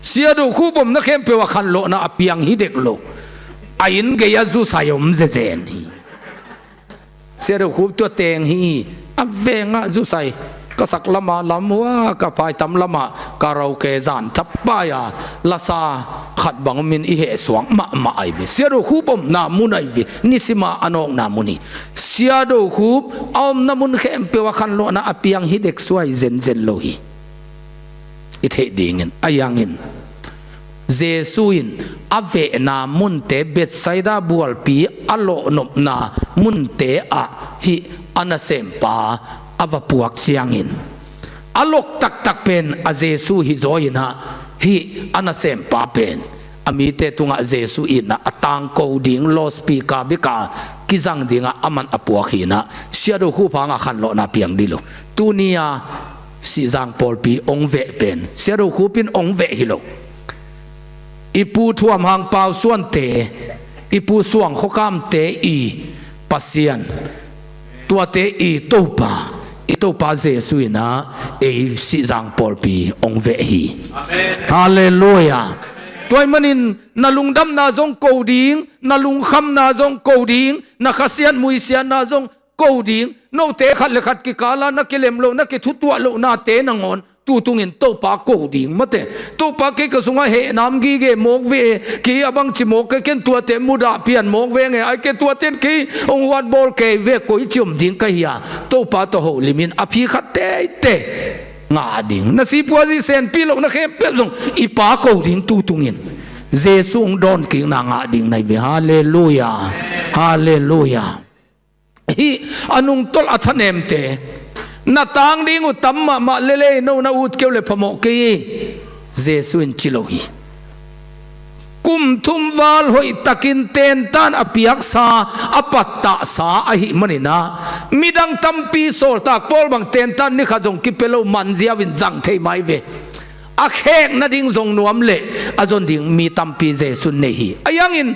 Sia Do Khup omna khempeuh ah khanlawhna a piang hi dek lo. A inn gei ah zusai om zezen hi. Sia Do Khup tua teng hi. A vengah zusai, ka sak lamah lam hua, ka phaitam lamah karaoke zan thap pai a, lasa khat bang omin i hehsuak mahmah ahi ve. Sia Do Khup omna mun ahi ve. Nisima a nawkna mun hi. Sia Do Khup a omna mun khempeuh ah khanlawhna a piang hi dek suai zenzen lo hi. I theih dingin, a yangin Jesu in a vehna munte, Bethsaida bualpi a lawhnopna munte ah hih a nasempa a va puak ciangin, a lok taktak pen a Jesu hi zaw inah, hih a nasempa pen a mite tungah Jesu itna a tangko ding loudspeaker bika kizang dingah aman a puak hinah, Sia Do Khup hangah khanlawhna piang dih lo. Tuni-a Sihzang pawlpi hong veh pen Sia Do Khup in hong veh hi lo. I Pu Thuam Hang Pau Suante, i Pu Suang Khua Kamte i Pasian, tuate i Topa, i Topa Jesu inah ei Sihzang pawlpi hong veh hi. Amen. Halleluiah. Tua ahih manin na lungdamna zong ko ding, na lungkhamna zong ko ding, na khasiat muisiatna zong ko ding. Note khat le khat kikala na kilem loh, na kithutuah lohnate nangawn tutungin Topa ko ding mate. Topa, kei ka sungah hehnam gige mawk ve, kei a bangci mawk kei, ken tuate mudah pian mawk veng e, ai kei tuate in kei hong huatbawl kei ve, koi ci om ding ka hi a, Topa tawh holimin a phi khat teitei ngah ding. Na sipua zi senpi lohna khempeuh zong i Pa ko ding tutungin. Jesu hong dawnkikna ngah ding na hi ve. Halleluiah. Halleluiah. Hih a nungtolh a thanemte, na tang ding uh tam mahmah lel ei, no na ut kei uh le phamawh kei hi, Jesu in ci lo hi. Kum thum val hoihtakin tentan a piaksa, a pattahsa ahih maninah, midang tampi, sawltak pawl bang tentan ni khat zong kipia lo, manziau in zang thei mai ve. A khek nading zong nuam leh a zon ding mi tampi Jesu in nei hi. A yangin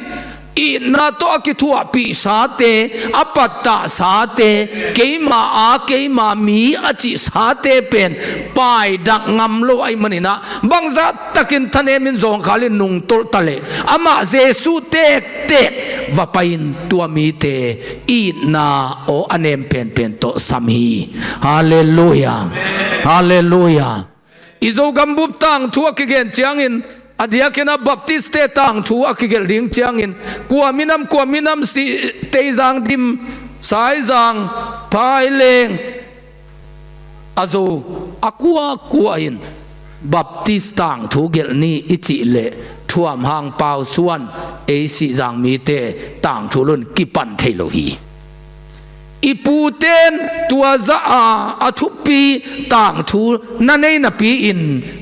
itna tawh a kithuahpihsate, a pattahsate, keima a, keima mi a cihsate pen paidak ngam lo ahih maninah, bangzah takin thanemin zawngkhalin nungtolh ta leh amah Jesu tektek va pai-in tua mite itna aw a nem penpen tawh sam hi. Halleluiah. Halleluiah. I Zogam bup tangthu a kigen ciangin, a diakin a Baptist-te tangthu a kigelh ding ciangin, kua minam, kua minam si, Teizang dim, Saizang, Phaileng, a Zo a kuakua in Baptist tangthu gelh ni i cih leh Thuam Hang Pau Suan, ei Sihzang mite tangthu lo-in kipan thei lo hi. I pute in tua zah a, a thupi tangthu na nei napi-in,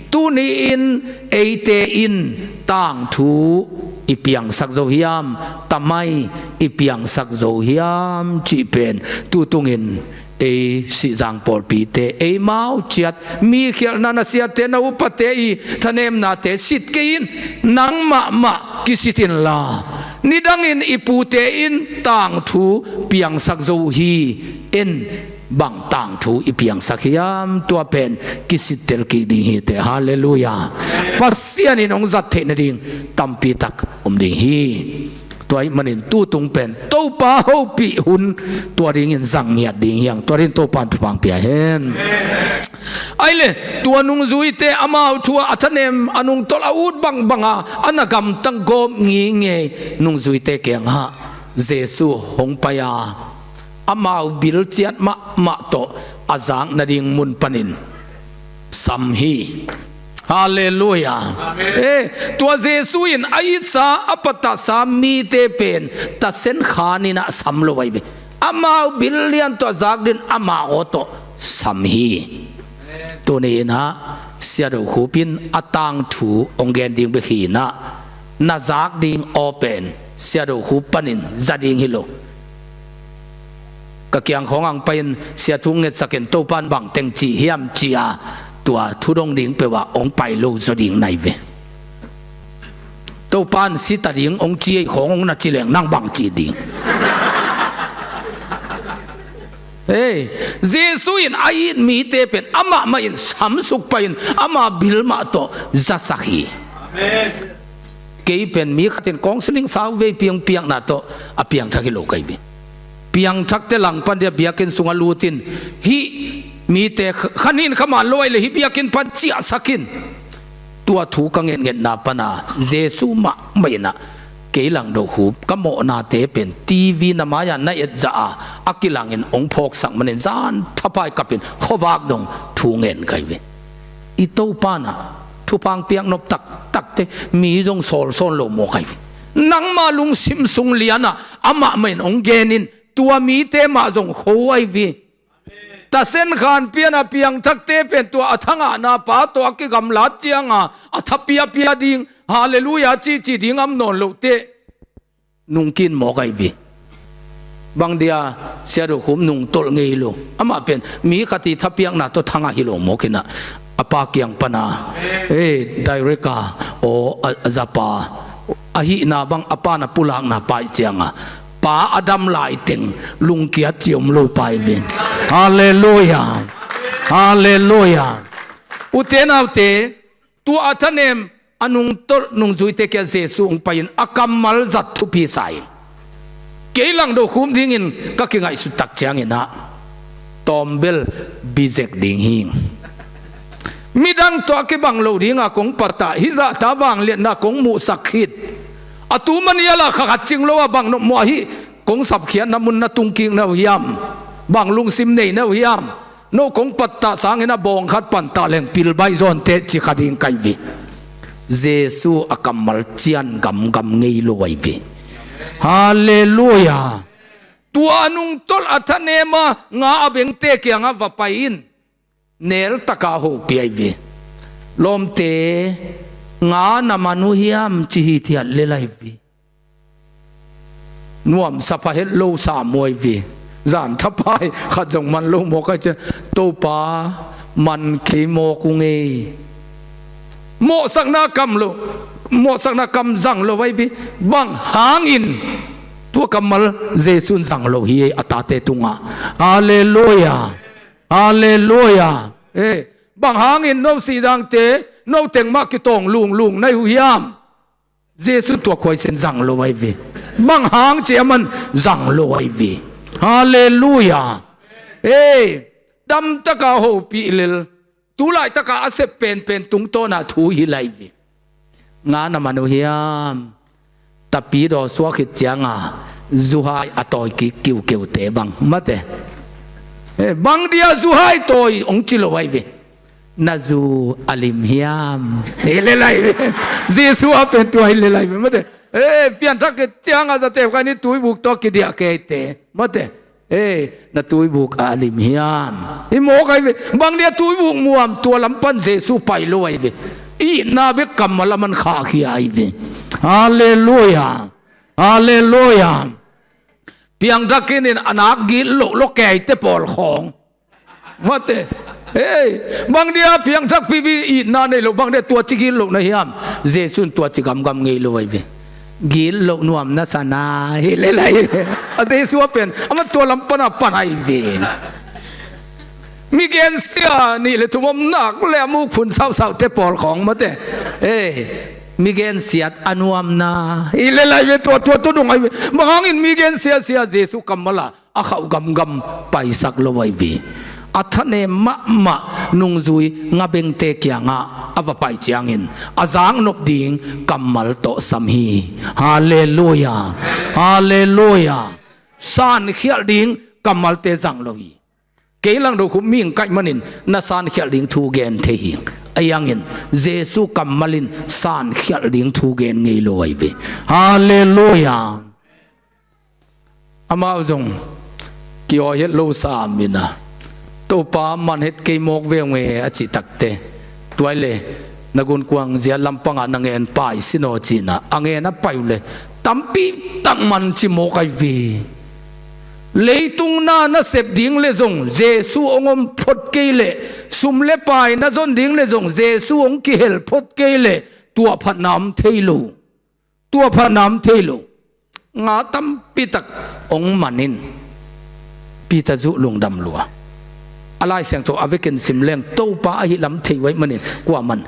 tuni-in eite in tangthu i piangsak zo hiam, tamai i piangsak zo hiam cih pen tutungin ei Sihzang pawlpite, eimau ciat, mi khialhna, na siate, na upate i thanemnate sit kei in, nang mahmah kisit inla, nidangin i pute in tangthu piangsak zo uh hi. En bang tangthu i piangsak hiam, tua pen kisittel kik ding hi teh. Halleluiah. Pasian in hong zat theih nading tampitak om ding hi. Tua ahih manin tutung pen Topa hopih hun, tua dingin zang ngiat ding hi hang. Tua dingin Topa in thupha hong pia hen. Ahih leh tua nungzuite, amau thu-a a thanem, a nungtolh, a ut bangbang a, a na gamtang gawp ngingei nungzuite kiangah Jesu hong pai a, amau bilciat mahmah tawh a zak nading mun panin sam hi. Halleluiah. Amen. Eh, tua Jesu in a itsa, a pattahsa mite pen tasen khan in a sam lo ahi ve. Amau bil lian tawh zak ding, ama aw tawh sam hi. Tuni in ah Sia Do Khup in a tangthu hong gen ding bek hi in ah, na zak ding aw pen Sia Do Khup panin za ding hi lo. Ka kiang khawng ang pai-in, Sia, thu ngetsak in, Topa'n bang teng ci hiam, ci-a tua thudong ding peuh ah hong pai lo zaw ding na hi ve. Topa'n si ta ding hong ci ei khawng hong na ci leng nang bang ci ding? Hei, Jesu in a it mite pen amah mah in samsuk pai-in ama bil mah tawh zasak hi. Amen. Kei pen mi khat in counselling sauvei piang piakna tawh a piangthak hi lo ka hi ve. Piangthakte langpan dia biakinn sungah lut in, hih mite kha-, kha nin kha man lo ahih leh hih biakinn pan ciahsak in. Tua thu ka ngetngetna pana Jesu mahmah in ah, kei Lang Do Khup ka mawhnate pen TV na mai-ah na etzah a, a kilangin hong phawksak manin zan thapai kapin khuavak dong thu ngen ka hi ve. I Topa'n ah thupha hong piak nop taktakte mi zong sawlsawn lo mawk ahi ve. Nangma lungsim sung lianah amah mah in hong gen in, tua mite mah zong kho ahi ve. Tasen khan pian a piangthakte pen tua a thangahna pa tawh a kigamlat cianga a thapiapia ding, halleluiah cici ding a om nawn loh teh nungkin mawk ahi ve. Bang dia Sia Do Khup nungtolh ngei lo? Amah pen mi khat i thapiakna tawh thangah hi lo mawk in ah, a pa kiang pana, eh, direct a, aw, a, a zapa ahihna bang a pa'n a pulakna paih cianga pa a dam laiteng lungkiat ci om lo pa hi ve. Halleluiah. Halleluiah. Ute naute, tua a thanem a nungtolh nungzuite kiangah Jesu hong pai-in a kammal zat thupi sa ing. Kei Lang Do Khup dingin ka kingaihsut tak ciangin ah tawmbel bizek ding hi ing. Midang tawh a kibang lo dinga kong pattah, hih zahta vangliatna kong muhsak khit, a tu manial a kha khat cing lo a bang nopmawh ahi, kong sapkhiatna mun na tungkik na uh hiam? Bang lungsim nei na uh hiam? No kong pattah sangin a bawng khat pantah leng pilbaih zaw inteh ci kha ding ka hi ve. Jesu a kammal cian gamgam ngei lo ahi ve. Halleluiah. Tua a nungtolh a thanem a nga a bengte kiangah va pai in, neltaka hopih ahi ve. Lawmte, nga na man uh hiam ci hithiat lel ahi ve. Nuamsa pha het lo sa maw ahi ve. Zan thapai khat zong man lo mawk ahi ciang, Topa, man kei mawk ung ei. Mawhsakna kam lo, mawhsakna kam zang lo ahi ve. Bang hangin? Tua kammal Jesu in zang lo hi ei a tate tungah. Halleluiah. Halleluiah. Eh, bang hangin no Sihzangte, no teng mah kitawng lunglung na hi uh hiam? Jesu tua khuaisin zang lo ahi ve. Bang hang ci a man zang lo ahi ve. Halleluiah. Ei, damtaka hopih lel. Tulaitaka a sep penpen tungtawna thu hi lai ve. Nga na man uh hiam? Tapidaw suak khit cianga zuhai a tawi kik kiukeute bang mate. Eh, bang dia zuhai tawi hong ci lo ahi ve. Na zu a lim hiam? Hi lel ahi ve. Jesu a pen tua hi lel ahi ve mate. Eh, pianthak khit cianga zatep kha ni tuibuk tawh kidiah keite mate. Eh, na tuibuk a lim hiam? Hi mawk ahi ve. Bang dia tuibuk muam tua lam pan Jesu pai lo ahi ve. Itna bek kammal a man khahkhia ahi ve. Halleluiah. Halleluiah. Piangthak khin in a nak gitloh lo keite pawl khawng. Mate. Hei, bang dia piangthak pipi itna nei lo, bang dia tua ci gitloh na hiam? Jesu in tua ci gamgam ngei lo ahi ve. Gitloh nuam na sa na hi lel ahi ve. A Jesu a pen, a man tua lam pana pan ahi ve. Mi gensia nih le thum om nak le a muk phun sauhsauhte pawl khawng mate. Eh, mi gensiat a nuamna hi lel ahi ve, tua, tua, tua dong ahi ve. Bang hangin mi gensia sia Jesu kammal a a khauh gamgam paisak lo ahi ve. A thanem mahmah nungzui ngabengte kiangah a va pai ciangin a zaknop ding kammal tawh sam hi. Halleluiah. Halleluiah. Sankhialh ding kammalte zang lo hi. Kei Lang Do Khup mi hong kaih manin na sankhialh ding thu gen thei hi. Ahi hangin Jesu kammal in sankhialh ding thu gen ngei lo ahi ve. Halleluiah. Amau zong kiawi het lo sam in ah, Topa man het kei mawk ve ung e, a cih takteh, tua hi leh na gunkuang zia lampangah na ngen pai sin aw ci-in ah, a ngen a pai uh leh tampi tak man ci mawk ahi ve. Leitung na na sep ding leh zong Jesu hong om phot kei leh, sum le pai na zon ding leh zong Jesu hong kihel phot kei leh, tua phatna om thei lo. Tua phatna om thei lo. Nga tampi tak hong man in, Peter zu lungdam lua. A Lai Siangtho a vekin sim leng Topa ahih lam thei uh ahih manin kuaman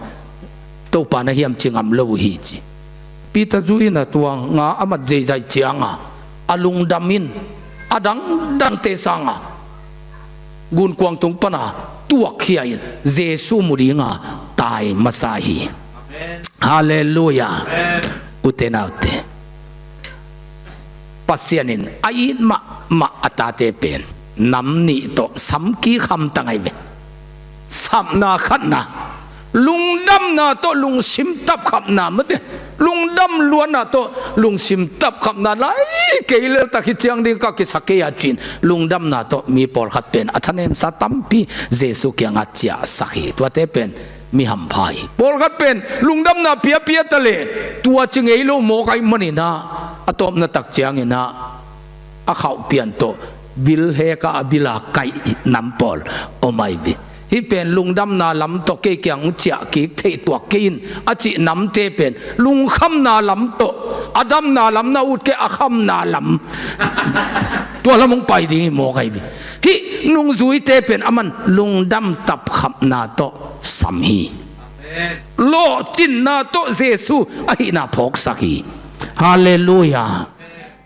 Topa na hiam ci ngam lo uh hi ci. Peter zu in ah tua nga a mat zeizai ciang ah, a lungdam in, a dangdangte sang ah gunkuang tung pan ah tuakkhia in Jesu mu ding ah tai masa hi. Halleluiah. Ute naute, Pasian in a it mahmah a tate pen nam nih tawh samkik hamtang ahi ve. Sapna khatna, lungdamna tawh lungsim tapkhapna, mate, lungdam luatna tawh lungsim tapkhapna, lai kei lel tak hi ciang ding ka kisa kei a cin, lungdamna tawh mi pawlkhat pen a thanemsa tampi Jesu kiangah ciahsak hi. Tuate pen mi hampha hi. Pawlkhat pen lungdamna piapia ta leh tua ci ngei lo mawk ahih manin ah, a tawpna tak ciangin ah a khauh pian tawh bil hek a, a bil a kaih nam pawl om ahi ve. Hih pen lungdamna lam tawh kei kiang hong ciah kik theih tuak kei in a cih namte pen lungkhamna lam tawh, a damna lam na ut kei, a khamna lam, tua lam hong pai ding hi mawk ahi ve. Hih nungzuite pen aman lungdam tapkhapna tawh sam hi. Lawhcinna tawh Jesu ahihna phawksak hi. Halleluiah.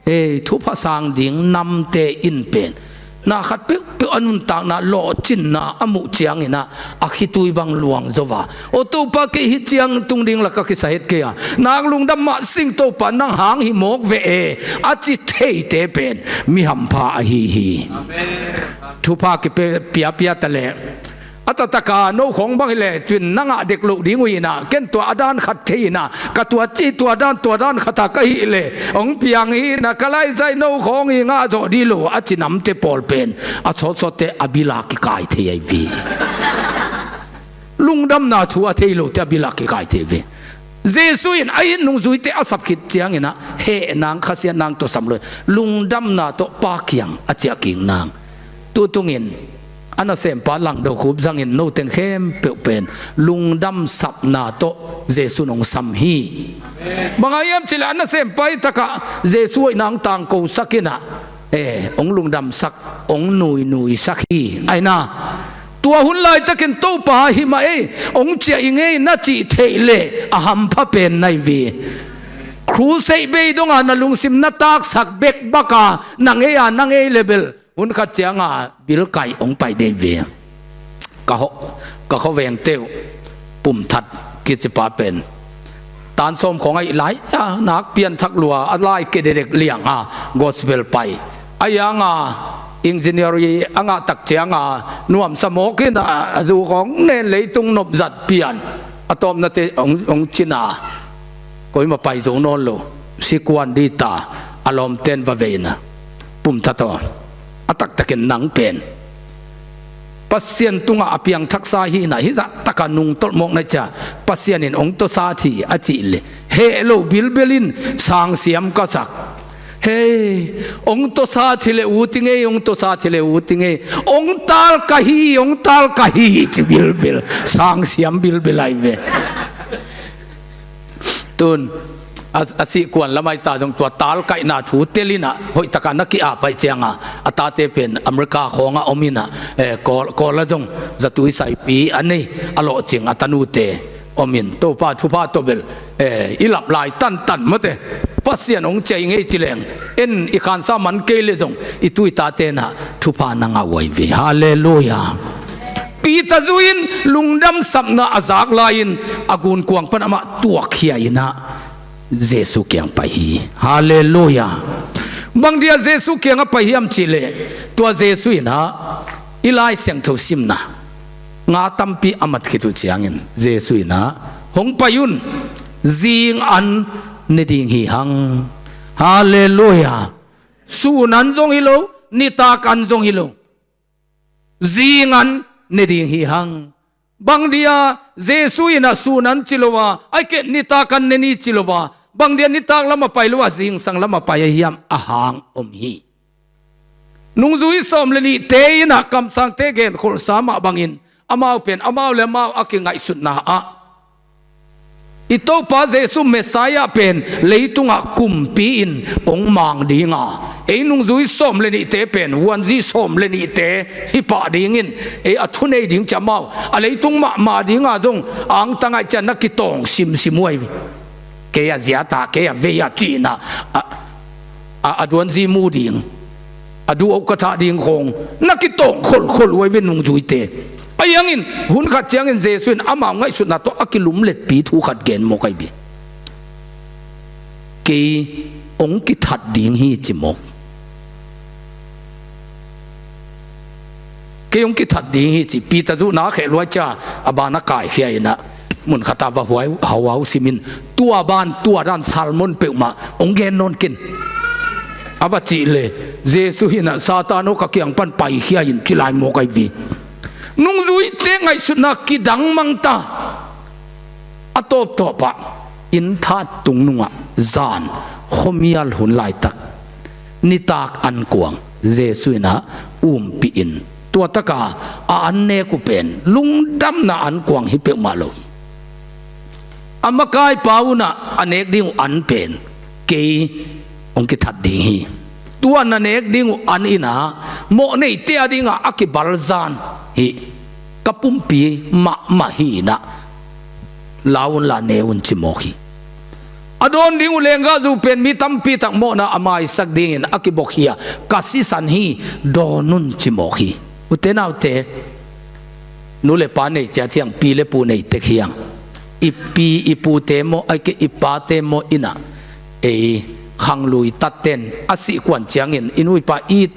Ei, thupha sang ding namte in pen na khat peuhpeuh a nuntakna lawhcinna a muh ciangin ah a khitui bang luang zo a, aw Topa, kei hih ciang tung ding la ka kisa het kei a, nang lungdam mah sing Topa, nang hang hi mawk ve e, a ci theite pen mi hampha ahi hi. Thupha kipia piapia ta leh, a taktak a no khawng bang hi leh cun na ngah dek loh ding uh in ah, ken tua a dan khat thei in ah, ka tua ci tua dan, tua dan khat a ka hih leh hong piang hi in ah, ka laizai no khawng hi, ngah zawh dih lo a ci namte pawl pen a sawtsawtte a bil a kikai thei ahi ve. Lungdamna thu a thei lote a bil a kikai thei ve. Jesu in a it nungzuite a sap khit ciangin ah heh nang, khasiat nang tawh sam lo in, lungdamna tawh Pa kiang a ciah kik nang. Tutungin a nasempa Langdo Khup zangin no teng khempeuh pen lungdam sapna tawh Jesu in hong sam hi. Bang hang hiam cih leh a nasempa hi takah Jesu hoihna hong tangkosak in ah, eh, hong lungdamsak, hong nuinuisak hi. Ahi na, tua hun laitakin Topa, hi mah ei, hong ciah ing ei na cih theih leh a hampha pen na hi ve. Crusade bei dong a na lungsim na taksak bek bak a, na ngei a, na ngei leh bel hun khat ciang a bil kaih hong pai ding hi ve. Ka kho, ka khovengte uh Pum That kicipa pen tan sawm khawng ahih lai a, nak pianthak lua, a lai kei dedek liang a gospel pai. Ahi hang a engineer a ngah tak ciang a nuamsa mawk in a, a zu khawng nen leitung nop zat pian, a tawpnate hong, hong cin a, koimah pai zo nawn lo, sikuan dih ta, a lawmten va vei in ah, Pum That aw, a taktakin nang pen Pasian tungah a piangthaksa hi in ah, hih zah taka nungtolh mawk na hi cia, Pasian in hong tawsat hi a cih leh heh lo bilbel in sangsiam ka sak. Hei, hong tawsat hi leh ut ing ei, hong tawsat hi leh ut ing ei, hong tal ka hi, hong tal ka hi, ci bilbel, sangsiam bilbel ahi ve. Tun a, a sih kuan lam ahi ta zong tua talkaihna thu tel in ah hoih taka na ki-ap ahih ciang a, a tate pen America khawng ah om in ah, eh, Kawl, Kawl ah zong zatui saipi a nei, a lawhcing a tanute om in, Topa thupha tawh bel, eh, i lap lai tantan mate, Pasian hong ciah ing ei ci leng, en i khansa man kei leh zong i tu i tate in ah thupha na ngah uh ahi ve. Halleluiah. Peter zu in lungdam sapna a zak lai-in a gunkuang pan amah tuakkhia in ah Jesu kiang pai hi. Halleluiah. Bang dia Jesu kiang a pai hiam cih leh, tua Jesu in ah i Lai Siangtho simna, nga tampi a mat khit uh ciangin Jesuh in ah, "Hong pai un, zing an ne ding hi hang." Halleluiah. Sun an zong hi lo, nitak an zong hi lo, zing an ne ding hi hang. Bang dia Jesuh in ah sun an ci lo a, ahih keh nitak an ne ni ci lo a, bang dia nitak lam a pai lo a, zingsang lam a pai a hiam? A hang om hi. Nungzui sawm le nihte in ah kamsangte genkholhsa mah bangin amau pen amau le amau a kingaihsutna ah, i Topa Jesuh Messiah pen leitungah kumpi-in hong mang ding a, ei nungzui sawm le nihte pen huanzi sawm le nihte hi pah dingin ei a thunei ding ci a, amau a leitung mahmah ding a zong angtang ahih ciang na kitawng simsim uh ahi ve. Kei a ziat a, kei a vei a ci-in ah, a, a, a duanzi mu ding, a duh oh ka thah ding khawng na kitawng kholhkholh uh ahi ve nungzuite. Ahi hangin hun khat ciangin Jesuh in amau ngaihsutna tawh a kilumletpi thu khat gen mawk ahi ve. "Kei hong kithat ding hi," ci mawk. "Kei hong kithat ding hi," ci. Peter zuhna a kheh luai cia a ban a kaikhia in ah, mun khat a va huai hauhau simin, "Tua ban, tua dan sermon peuhmah hong gen nawn ken," a va cih leh, Jesuh in ah, "Satan aw, ka kiang pan paikhia in," ci lai mawk ahi ve. Nungzuite ngaihsutna kidang mang ta. A tawptawp ah, inn that tung nungah zan khuamial hun laitak, nitak ankuang Jesuh in ah umpih in, tua taka a an nek uh pen lungdamna ankuang hi peuhmah lo hi. A makaipa un ah a nek ding uh an pen, "Kei hong kithat ding hi. Tua na nek ding uh an in ah mawhneite a dingah a kibal zan hi. Ka pumpi mahmah hi in ah, lau unla ne un," ci mawk hi. A dawn ding uh lenggahzu pen mi tampi tak mawhna a maisak dingin a kibawkhia ka sisan hi, dawn un, ci mawk hi. Ute naute, nu le pa nei ciat hiang, pi le pu nei tek hiang, i pi i pute maw, ahih keh i pate maw in ah, ei khanglui tatten a sih kuan ciangin i nu i pa it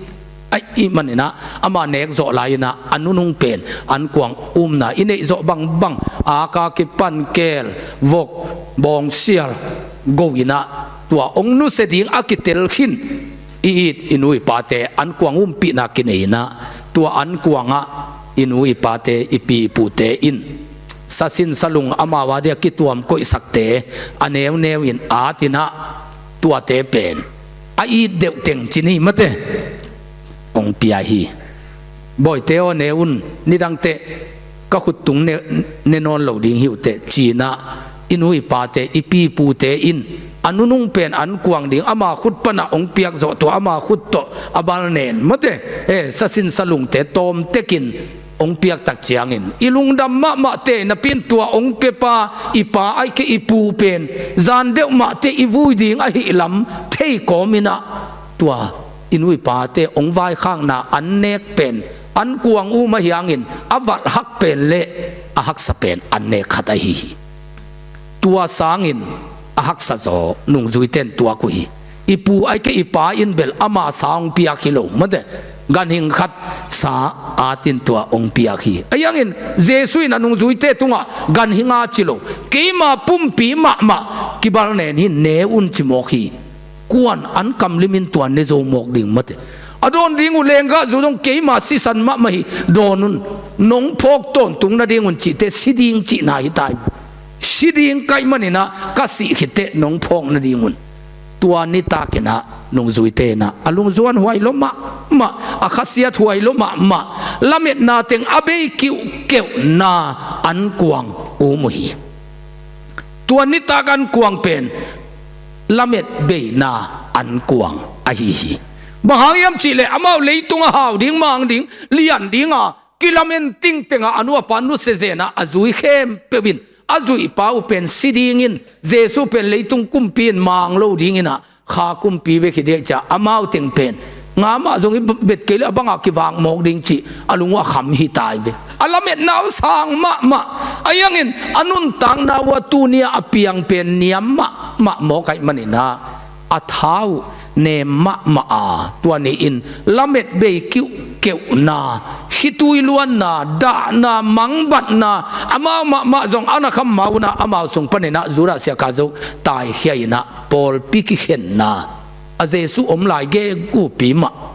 ahih manin ah, ama nek zawh lai in ah a nunung pen ankuang umna i neih zawh bangbang, aka kipan, keel, vok, bawngsial, go in ah, tua hong nusia ding a kitel khin i it i nu i pate ankuang umpihna kinei in ah, tua ankuang ah i nu i pate, i pi i pute in sasin salung amau a dia kituam koihsakte a neuneu in at in ah, tuate pen a it deuh teng ci ni mate, hong pia hi. "Bawite aw, ne un, nidangteh ka khut tung ne, ne nawn lo ding hi uh teh," ci in ah, i nu i pate, i pi i pute in a nunung pen ankuang ding ama khut pan ah hong piak zawh, tua ama khut tawh a bal nen mate, eh, sasin salungte tawm tekin hong piak tak ciangin i lungdam mahmahte napi in tua hong piapa, i pa ahih keh i pu pen zan deuh mahteh i vui ding ahih lam thei kawm in ah, tua i nu i pate hong vaikhakna an nek pen ankuang um ahih hangin a valh hak pen le a haksa pen an nek khat ahi hi. Tua sangin a haksa zaw nungzuite in tuak uh hi. I pu ahih keh i pa in bel ama sa hong piak hi lo mate, ganhing khat sa at in tua hong piak hi. Ahi hangin Jesuh in a nungzuite tungah ganhing a ci lo, "Keima pumpi mahmah kibal nen hi, ne un," ci mawk hi. Kuan an kamlim in tua ne zo mawk ding mate. A dawn ding uh lenggahzu zong, "Keima sisan mahmah hi, dawn un, nong phawk tawntung nading un," cihte si ding cihna hi ta hi. Si ding ka hih manin ah ka sih khit teh nong phawk nading un. Tua nitak in ah nungzuite in ah a lungzuan huai lua mahmah, a khasiat huai lua mahmah, lametna teng a bei kiuhkeuhna ankuang um uh hi. Tua nitak ankuang pen lamet beina ankuang ahi hi. Bang hang hiam cih leh amau leitung a hau ding, mang ding, lian ding a kilamen tingteng a a nu a pa nusia zen a a zui khempeuh in, a zuihpa uh pen si dingin, Jesuh pen leitung kumpi in mang lo dingin ah kha kumpi bek hi ding ci a, amau teng pen nga mah zong i bet kei leh a bang a kivak mawk ding cih a lung uh a kham hi ta hi ve. A lametna uh sang mahmah. Ahi hangin a nuntakna uh a tuni a a piang pen niam mahmah mawk ahih manin ah a tha uh nem mahmah a, tua ni-in lamet bei kiuh keuhna, khitui luanna, dahna, mangbatna, amau mahmah zong a na kham ma-un ah amau sung panin ah Judas Iskariot taikhia in ah pawlpi kikhenna, a Jesu om lai gegu pi mah,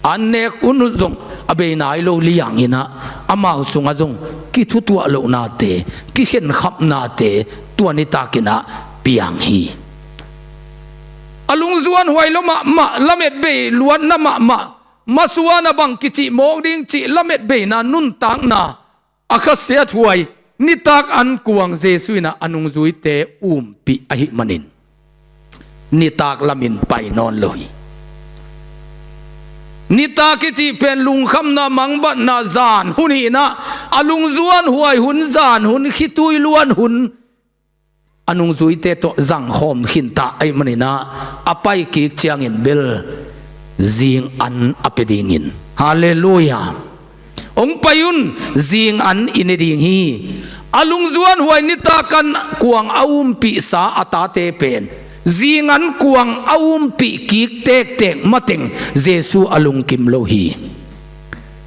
an nek un uh zong a bei nai lo liang in ah amau sungah zong kithutuah lohnate, kikhenkhapnate tua nitak in ah piang hi. A lungzuan huai lo mahmah, lamet bei luatna mahmah, masuan a bang kicih mawk ding cih lamet beina nuntakna a khasiat huai nitak ankuang Jesu in ah a nungzuite umpih ahih manin nitak lamin pai nawn lo hi. Nitak i cih pen lungkhamna, mangbatna zan hun hi in ah, a lungzuan huai hun, zan hun, khitui luan hun a nungzuite tawh zangkhawm khinta ahih manin ah a paikik ciangin bel zingan a pia dingin. Halleluiah. Hong pai un, zingan i ne ding hi. A lungzuan huai nitak ankuang a umpihsa a tate pen zingan kuang a umpih kik tektek mateng Jesu a lungkim lo hi.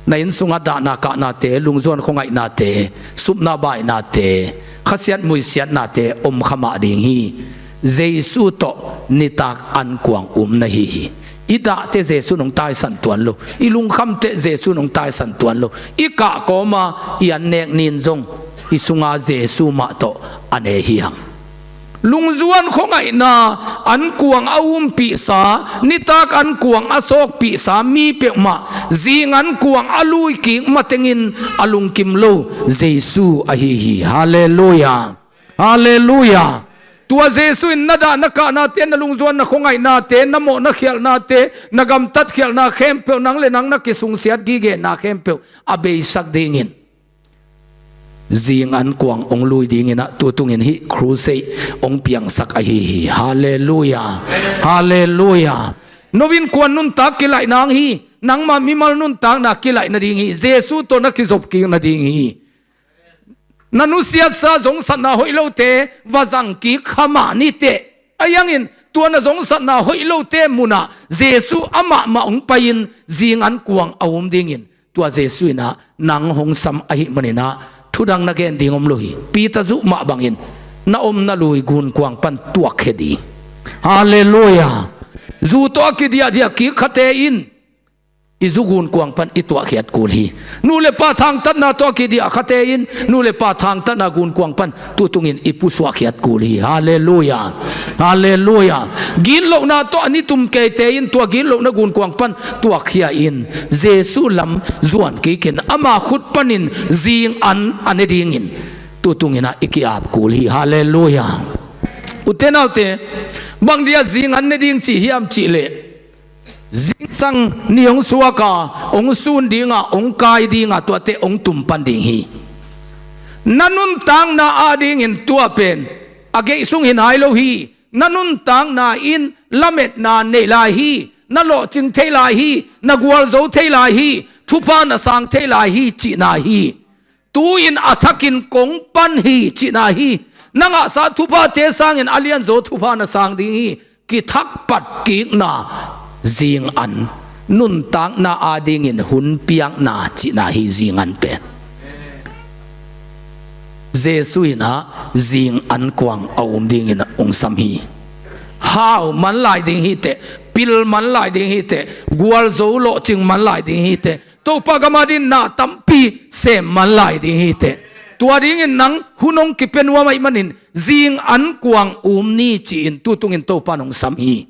Na inn sungah dahna kahnate, lungzuan khuangaihnate, supna baihnate, khasiat muisiatnate om kha mah ding hi. Jesu tawh nitak ankuang um na hi hi. I dahte Jesu in hong taisan tuan lo, i lungkhamte Jesu in hong taisan tuan lo, i kah kawma i an nek ni-in zong i sunga Jesu mah tawh a ne hi hang. Lungzuan khuangaihna ankuang a umpihsa, nitak ankuang a sawkpihsa mi peuhmah zingan kuang a luikik matengin a lungkim lo Jesu ahi hi. Halleluiah. Halleluiah. Tua Jesu in na dah na kahnate, na lungzuan na khuangaihnate, na mawh na khialhnate, na gamtat khialhna khempeuh nang le nang na kisungsiat gigena khempeuh a beisak dingin zingan kuang hong lui dingin ah tutungin hih crusade hong piangsak ahi hi. Halleluiah. Halleluiah. No innkuan nuntak kilaih nang hi. Nangmah mimal nuntakna kilaih nading hi. Jesu tawh na kizopkik nading hi. Na nusiatsa zongsatna hoih lote va zangkik kha mah ni teh. Ahi hangin tua na zongsatna hoih lote munah Jesu amah mah hong pai-in zingan kuang a um dingin tua Jesu in ah nang hong sam ahih manin ah thudang na gen ding om lo hi. Peter zuh mah bangin na om na lui gunkuang pan tuakkhia ding. Halleluiah. Zu tawh a kidiahdiah kik khate in i zu gunkuang pan i tuahkhiat kul hi. Nu le pa thangtatna tawh a kidiah khate in nu le pa thangtatna gunkuang pan tutungin i pusuahkhiat kul hi. Halleluiah. Halleluiah. Gitlohna tawh a nitum keite in tua gitlohna gunkuang pan tuakkhia in Jesu lam zuan kikin ama khut panin zingan a ne dingin tutungin ah i ki-ap kul hi. Halleluiah. Ute naute, bang dia zingan ne ding ci hiam cihleh, zingsang ni hong suak a, hong sun ding a, hong kai ding a, tuate hong tum pan ding hi. Na nuntakna adingin tua pen a geih sung hi nai lo hi. Na nuntakna in lametna nei lai hi. Na lawhcing thei lai hi. Na gualzo thei lai hi. Thupha na sang thei lai hi cihna hi. Tu-in a thakin kong pan hi cihna hi. Na ngahsa thuphate sangin a lianzaw thupha na sang ding hi. Kithak patkikna zingan, nuntakna adingin hun piakna cihna hi. Zingan pen Jesu in ah zingan kuang a um dingin hong sam hi. Hau man lai ding hi teh, pil man lai ding hi teh, gualzo lawhcing man lai ding hi teh, Topa gam adingin na tampi sem man lai ding hi teh. Tua dingin nang hun hong kipia nuam ahih manin zingan kuang um ni ci-in tutungin Topa in hong sam hi.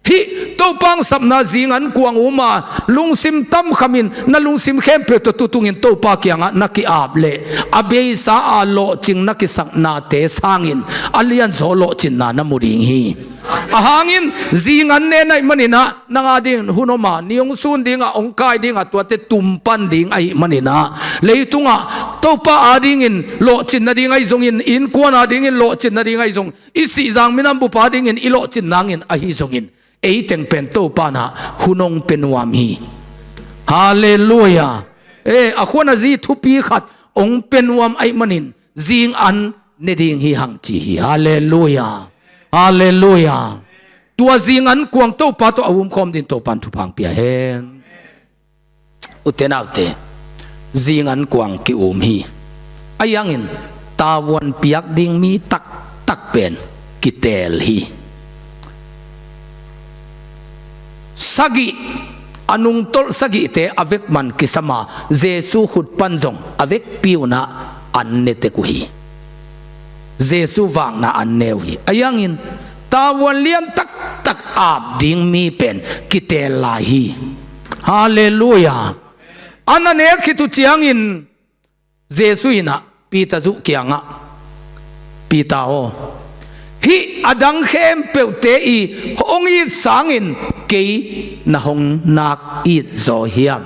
Hih Topa hong sapna zingan kuang um a lungsim tamkhamin na lungsim khempeuh tawh tutungin Topa kiangah na ki-ap leh a beisa a lawhcing na kisaknate sangin a lianzaw lawhcinna na mu ding hi. Ahang in zingan ne na hih manin ah nang adingin hun om a, ni hong sun ding a, hong kai ding a, tuate tum pan ding ahih manin ah leitungah Topa adingin lawhcin nading ahi zongin, innkuan adingin lawhcin nading ahi zong, i sihzang minam bup adingin i lawhcin nangin ahi zongin ei teng pen Topa in ah hun hong pia nuam hi. Halleluiah. Eh, a khua a zi thupi khat hong pia nuam ahih manin zingan ne ding hi hang ci hi. Halleluiah. Halleluiah. Tua zingan kuang Topa tawh a umkhawm dingin Topa in thupha hong pia hen. ute naute, zingan kuang ki-um hi. Ahi hangin tavuan piak ding mi taktak pen kiteel hi. Sagih, a nungtolh sagihte a vekman kisam a, Jesu khut pan zong a vekpi unah an ne tek uh hi. Jesu vakna an ne uh hi. Ahi hangin tavuan lian taktak ap ding mi pen kiteel lai hi. Halleluiah. An a nek khit uh ciangin Jesu in ah Peter zuh kiangah, Peter aw, hih a dang khempeuhte i hong it sangin kei na hong nak it zaw hiam?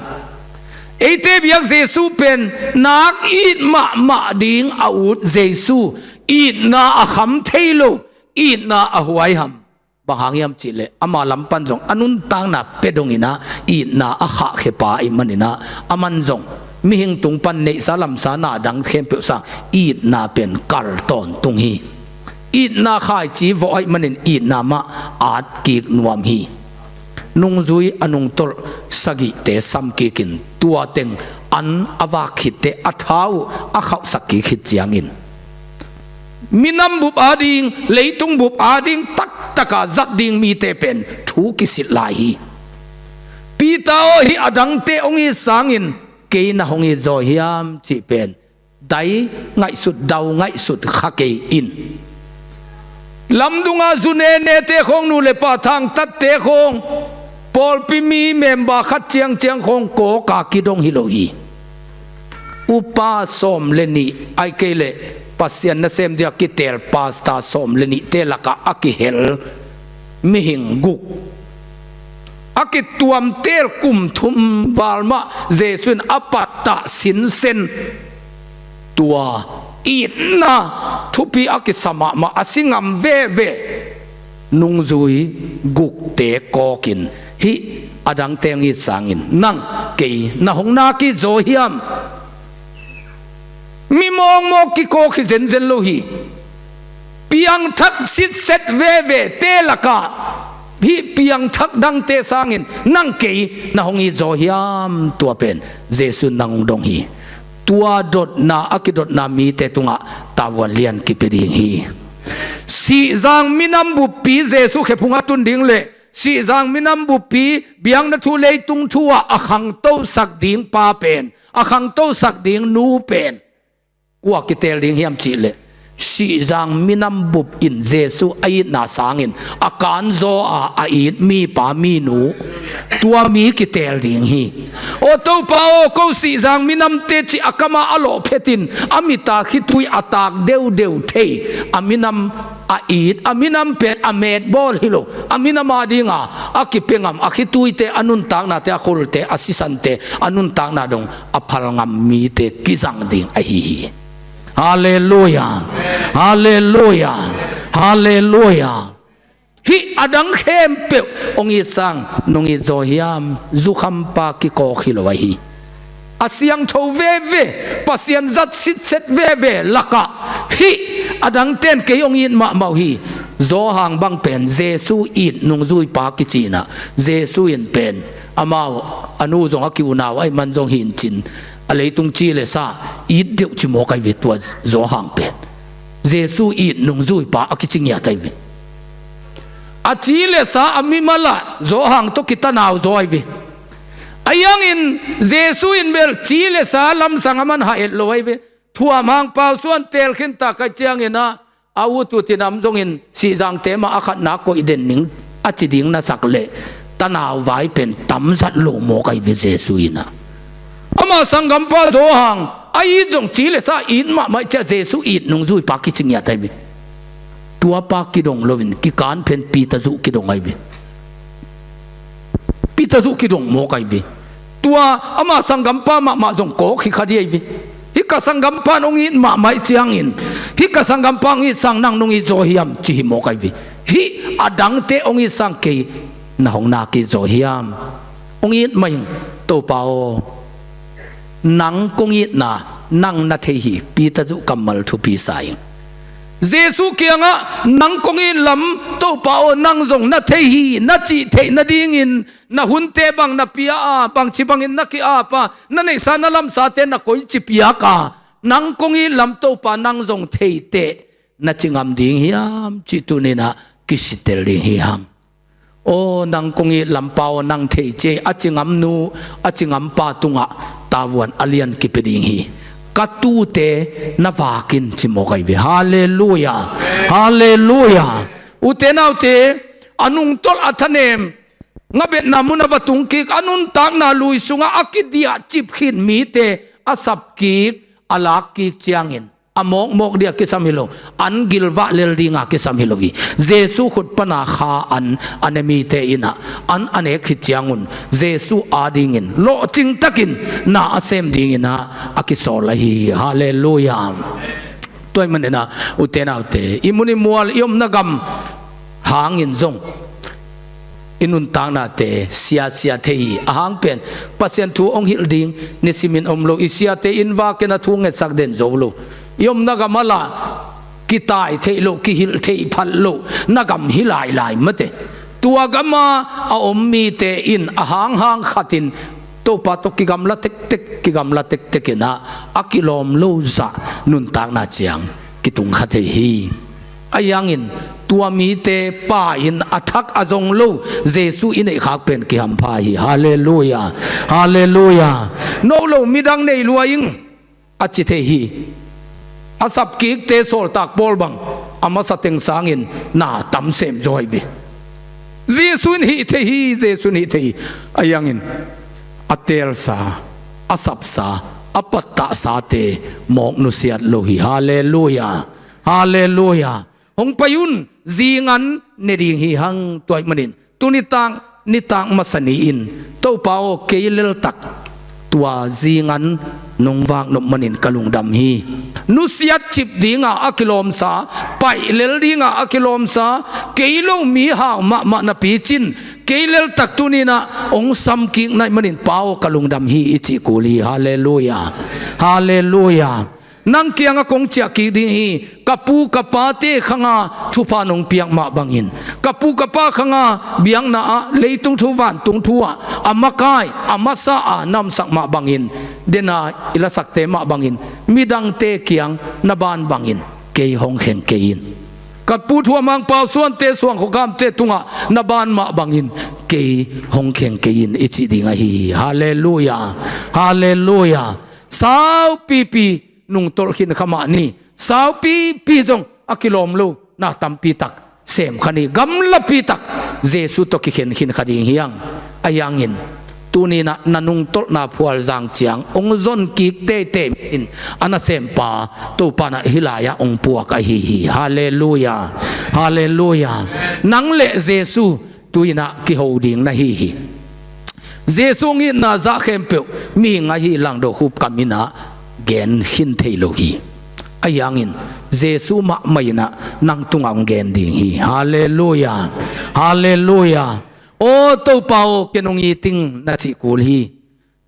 Eite biak Jesu pen nak it mahmah ding a ut Jesu, itna a kham thei lo, itna a huaiham. Bang hang hiam cihleh ama lam pan zong a nuntakna pia dongin ah itna a khahkhia pa ahih manin ah, aman zong mihing tung pan neihsa lamsa na dang khempeuh sang itna pen kal tawntung hi. Itna khaici vawh ahih manin itna mah at kik nuam hi. Nungzui a nungtolh sagihte sam kikin tua teng an a vak khitteh a tha uh a khauhsak kik khit ciangin minam bup ading, leitung bup ading taktaka zat ding mite pen thu kisit lai hi. Peter aw, hih a dangte hong it sangin kei na hong it zaw hiam cih pen dai ngaihsut, dau ngaihsut kha kei in. Lamdunga zu nenete khawng, nu le pa thangtatte khawng, pawlpi mi member khat ciangciang khawng kawka kidong hi lo hi. Upa sawm le nih, ahih kei leh Pasian nasem dia kiteel pastor sawm le nihte lakah a kihel mihing guk, a kituamtel kum thum val mah Jesu in a pattah sinsen, tua itna thupi a kisa mahmah a si ngam veve nungzui gukte kawkin hih a dangte hong it sangin nang kei na hong nak it zaw hiam? Mi mawkmawk kikawk hi zenzen lo hi. Piangthak sitset vevete lakah hih piangthak dangte sangin nang kei na hong it zaw hiam? Tua pen Jesu in nang hong dong hi. Tua dotna a kidotna mite tungah tavuan lian kipia ding hi. Sihzang minam buppi Jesu khephung a tun ding le sihzang minam buppi biakna thu leitung thu ah a khangtosak ding pa pen, a khangtosak ding nu pen kua kiteel ding hiam cihleh sihzang minam bup in Jesu a itna sangin a kanzaw a a it mipa minu, tua mi kiteel ding hi. Aw Topa aw, ko sihzang minamte cih a kamah a lawh phetin a mita khitui a tak deudeu thei a minam a it, a minam pen a metbawl hi lo, a minam adinga a kipia ngam, a khituite, a nuntaknate, a kholte, a sisante, a nuntakna dong a phal ngam mite kizang ding ahi hi. Halleluiah. Halleluiah. Halleluiah. Hih a dang khempeuh hong it sang nong it zaw hiam? Zukhampa kikawk hi lo ahi hi. A siangtho veve, Pasian zat sitset veve lakah hih a dangten kei hong it mahmah uh hi. Zawhang bang pen Jesu it nungzuipa kici in ah, Jesu in pen amau a nu zong a ki-unau ahih man zong hi in cin, a leitung ci le sa it deuh ci mawk ahi ve tua Zawhang pen. Jesu it nungzuipa a kici ngiat ahi ve. A ci le sa a mimal ah Zawhang tawh kitanau zaw ahi ve. Ahi hangin Jesu in bel ci le sa lamsang a man ha et lo ahi ve. Thuam hang pau suan teel khin tak ahih ciangin ah, a ut ut in a om zongin sihzangte mah a khatna koih den ning a ci ding na sak leh tanau vai pen tamzat lo mawk ahi ve Jesu in ah. Ama sanggampa Zawhang a it zong ci le sa it mahmah ih ciah Jesu it nungzuipa kici ngiat ahi ve. Tuapa kidong loin kikan phen Peter zuh kidong ahi ve. Peter zuh kidong mawk ahi ve. Tua ama sanggampa mahmah zong kawk hi kha dih ahi ve. Hih ka sanggampa in hong it mahmah ih ciangin hih ka sanggampa hong it sang nang nong it zaw hiam ci hi mawk ahi ve. Hih a dangte hong it sang kei na hong nak it zaw hiam? Hong it mah ing Topa aw. Nang kong itna nang na thei hi. Peter zuh kammal thupi sa ing. Jesu kiangah, "Nang kong it lam Topa aw, nang zong na thei hi," na cih theih nadingin na hunte bang na pia a, bangci bangin na ki-ap a, na neihsa na lamsate na koici piak a, "Nang kong it lam Topa nang zong thei teh," na ci ngam ding hiam, cih tuni-in ah kisitel ding hi hang. "Aw, nang kong it lam Pa aw, nang thei," ci a ci ngam nu, a ci ngam pa tungah tavuan a lian kipia ding hi. "Ka tuute na vak in," ci mawk ahi ve. Halleluia. Halleluia. Ute naute, a nungtolh a thanem, ngabetna mun a va tung kik, a nuntakna lui sungah a kidiahcip khin mite a sap kik, a lak kik ciangin a mawkmawk ding a kisam hi lo, an gilvah lel ding a kisam hi lo hi. Jesu khut pana kha an a ne mite in ah an a nek khit ciangun Jesu adingin lawhcing takin na a sem dingin ah a kisawl ahi hi. Halleluia. Tua ahih manin ah, ute naute, i mun i mual, i omna gam hangin zong i nuntaknate siasia thei hi. A hang pen Pasian thu hong hilh ding nisimin om lo, i siate inn vak in a thu ngetsak den zo lo, i omna gam ah lah kitai theih loh, kihilh theih phat loh na gam hi lailai mate. Tua gam a a om mite in a hanghang khatin Topa tawh kigamla tektek, kigamla tektek in ah a kilawm lo zah nuntakna ciang kitung kha thei hi. Ahi hangin tua mite pa in a thak a zong lo Jesu i neih khak pen kihampha hi. Halleluia. Halleluia. No lo midang nei lua ing, a ci thei hi. A sap kikte sawltak pawl bang a masa teng sangin na tam sem zaw hi ve. Jesu in hih thei hi, Jesu in hih thei hi. Ahi hangin a teelsa, a sapsa, a pattahsate mawk nusiat lo hi. Halleluia. Halleluia. Hong pai un, zingan ne ding hi hang. Tua ahih manin tuni tak, nitak masa ni-in, Topa aw, kei leltak tua zingan nong vak nop manin ka lungdam hi. Nusiat cip ding a a kilawmsa, paih lel ding a a kilawmsa, kei lo mi hau mahmah napi cin, kei leltak tuni-in ah hong sam kik na hih manin Pa aw, ka lungdam hi, i cih kul hi. Halleluia. Halleluia. Nang kiangah kong ciah kik ding hi. Ka pu ka pate khanga thupha nong piak mah bangin, ka pu ka pa khanga biakna ah, leitung thu vantung thu ah a makai, a masa a na omsak mah bangin, den a i lasakte mah bangin, midangte kiang na ban bangin kei hong kheng kei in. Ka pu Thuam Hang Pau Suante, Suang Khua Kamte tungah na ban mah bangin kei hong kheng kei in, i cih ding ahi hi. Halleluia. Halleluia. Saupipi nungtolh khin kha mah ni. Saupipi zong a kilawm lo na tampi tak sem kha ni. Gamlapi tak Jesu tawh kikhen khin kha ding hi hang. Ahi hangin tuni-in ah na nungtolhna phualzang ciang hong zon kik teitei in, a nasempa Topa in ah hih lai-ah hong puak ahi hi. Halleluia. Halleluia. Nang le Jesu tu-in ah kiho ding na hi hi. Jesu hong itna zah khempeuh mihing ahi Langdo Khup kam in ah gen khin thei lo hi. Ahi hangin Jesu mahmah in ah nang tungah hong gen ding hi. Halleluia. Halleluia. Aw Topa aw, ken hong it ing, na cih kul hi.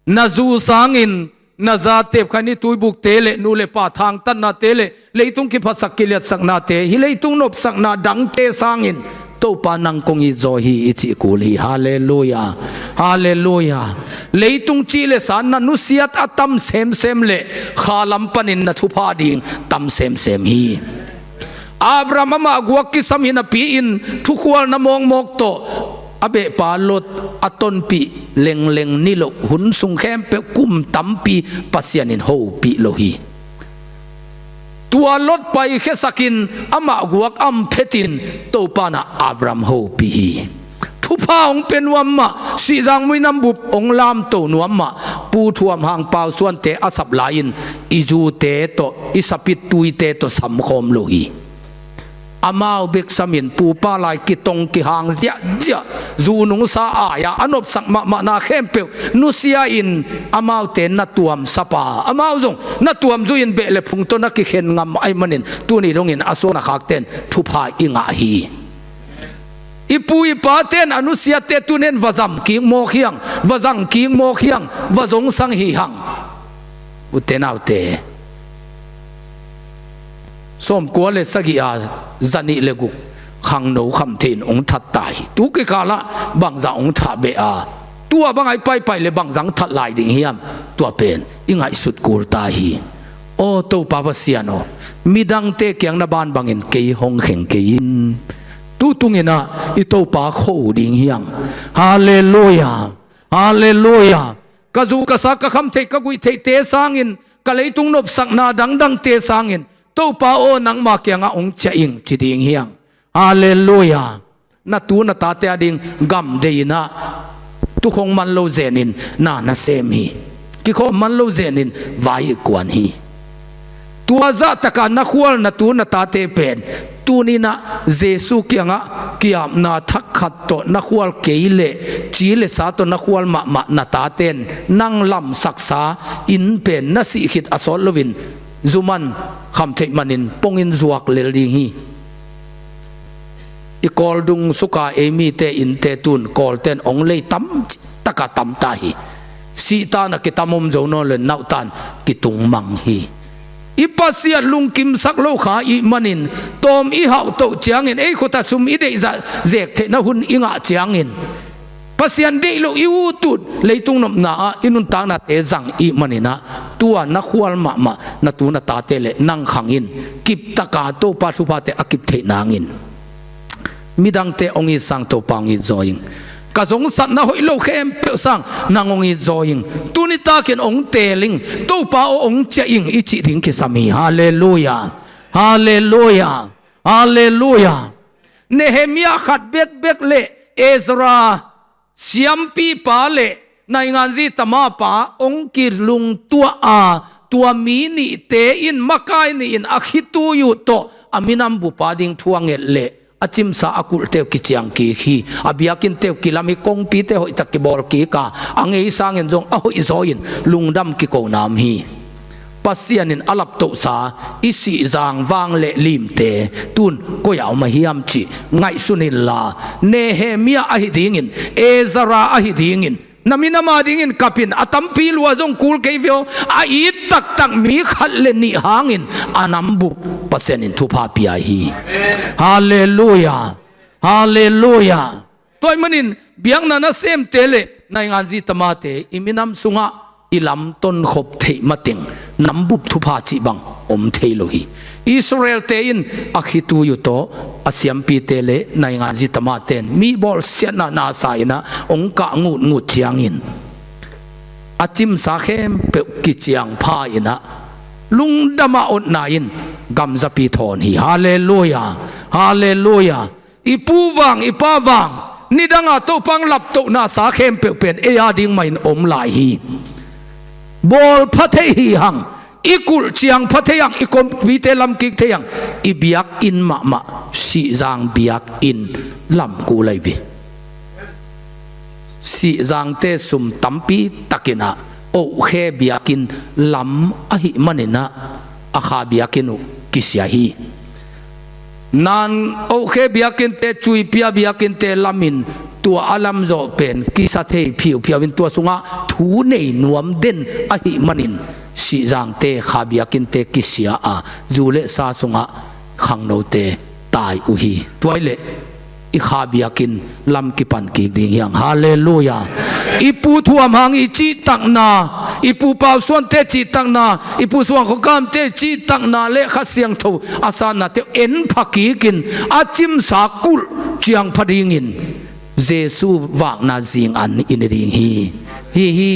Na zu sangin na za tepkha ni, tuibukte le nu le pa thangtatnate le leitung kiphatsak kiliatsaknate, hih leitung nopsakna dangte sangin Topa nang kong it zaw hi, i cih kul hi. Halleluia. Halleluia. Leitung cih le sa na nusiat a tam semsem le khalam panin na thupha ding tam semsem hi. Abraham amah guak kisam hi napi-in thukhualna mawkmawk tawh a behpa Lot a tonpih lengleng niloh hun sung khempeuh kum tampi Pasian in hopih lo hi. Tua Lot paikhiasakin amah guak am phetin Topa in ah Abraham hopih hi. Thupha hong pia nuam mah, Sihzang Mui Nam Bup hong lamto nuam mah, Pu Thuam Hang Pau Suante a sap lai-in i zute tawh, i sapit tuite tawh samkhawm lo hi. Amau bek samin pupa lai kitong kihang ziahziah, zu nungsa ai-a a nopsak mahmahna khempeuh nusia-in amaute na tuamsap a, amau zong na tuamzuih-in beh le phung tawh na kikhen ngam ahih manin tuni dongin a suan a khakte in thupha i ngah hi. I pu i pate in a nusiatte tuni in va zam kik mawk hi hang, va zang kik mawk hi hang, va zongsang hi hang. Ute naute, sawmkua le sagih a zanih le guk khangno khamtheih in hong that ta hi. Tu kikal ah bangzah hong thah beh a, tua bang a i paipai le bangzah hong that lai ding hiam? Tua pen i ngaihsut kul ta hi. Aw Topa Pasian aw, midangte kiang na ban bangin kei hong kheng kei in. Tu tungin ah i Topa kho uh ding hiam? Halleluia. Halleluia. Ka zu ka sa, ka khamtheih ka guihtheihte sangin, ka leitung nopsakna dangdangte sangin, Topa aw, nangma kiangah hong ciah ing ci ding hiam? Halleluia. Na tu na tate a ding gam dei in ah tukhong man lo zenin na na sem hi. Kikhawm man lo zenin vai i kuan hi. Tua zahtakah na khual na tu na tate pen tuni-in ah Jesu kiangah kiapna thak khat tawh na khual kei leh, ci le sa tawh na khual mahmah na taten nang lamsaksa inn pen na sih khit a sawt loin zuman khamtheih manin pongin zuak lel ding hi. I Kawldung suka ei mite innte tun Kawlten hong lei tam cih taka tam ta hi. Sihtan a kitam om zo nawn lo in nauhtan kitung mang hi. I Pasian lungkimsak lo kha i hih manin tawm i hauhtoh ciangin ei khut a sum i deihzah zek theihna hun i ngah ciangin Pasian deih loh i utut leitung nopna ah i nuntaknate zang i hih manin ah tua na khual mahmah na tu na tate le nang khang in kiptaka Topa thuphate a kip theih nangin midangte hong it sang Topa hong it zaw ing. Ka zongsatna hoih lo khempeuh sang nang hong it zaw ing. Tuni takin hong teel ing. Topa aw hong ciah ing i cih ding kisam hi. Halleluia. Halleluia. Halleluia. Nehemiah khat bekbek le Ezra siampipa le nainganzi tamapa hong kilungtuah a, tua mi nihte in makai nihin a khitui uh tawh a minam bupa ding thu a nget leh a cimsa a kulhte uh kiciang kik hi. A biakinnte uh kilam hi, kongpite hoihtak kibawl kik a, a ngei sangin zong a hoih zaw in lungdam kiko nam hi. Pasian in a laptohsa i Sihzang vang le limte tun koi-ah om a hiam cih ngaihsun inla, Nehemiah ahi dingin, Ezra ahi dingin, na minam a dingin kap in, a tampi lua zong kul kei ve aw, a it taktak mi khat le nih hangin a nambup Pasian in thupha pia hi. Halleluia. Halleluia. Tua ahih manin biakna nasemte le nainganzi tamate i minam sungah i lam tonkhop theih mateng nambup thupha cih bang om thei lo hi. Israelte in a khitui uh tawh a siampite le nainganzi tamate in mi bawlsiatna nasa in ah hong kah ngutngut ciangin a cimsa khempeuh kiciang pha in ah lungdam a otna in gamzapi thawn hi. Halleluia. Halleluia. I pu vang, i pa vang, nidanga Topa hong laptohna sa khempeuh pen ei a ding mahin om lai hi. Bawl pha thei hi hang, i kulh ciang pha thei hang, i kongpite lam kik thei hang, i biakinn mahmah Sihzang biakinn lam kul lai ve. Sihzangte sum tampi takin ah Ohkhe biakinn lam ahih manin ah a Kha biakinn uh kisia hi. Nan Ohkhe biakinnte, Cuipia biakinnte lamin tua a lamzawh pen kisa thei phiuphiau in tua sungah thu nei nuam den ahih manin Sihzangte Kha biakinnte kisia a, zu le sa sungah khangnote tai uh hi. Tua ahih leh i Kha biakinn lam kipan kik ding hi hang. Halleluia. I Pu Thuam Hang i cihtakna, i Pu Pau Suante cihtakna, i Pu Suang Khua Kamte cihtakna le Kha Siangtho a satnate en pha kikin a cimsa kulh ciang pha dingin Jesu vakna zing an i ne ding hi. Hi hi,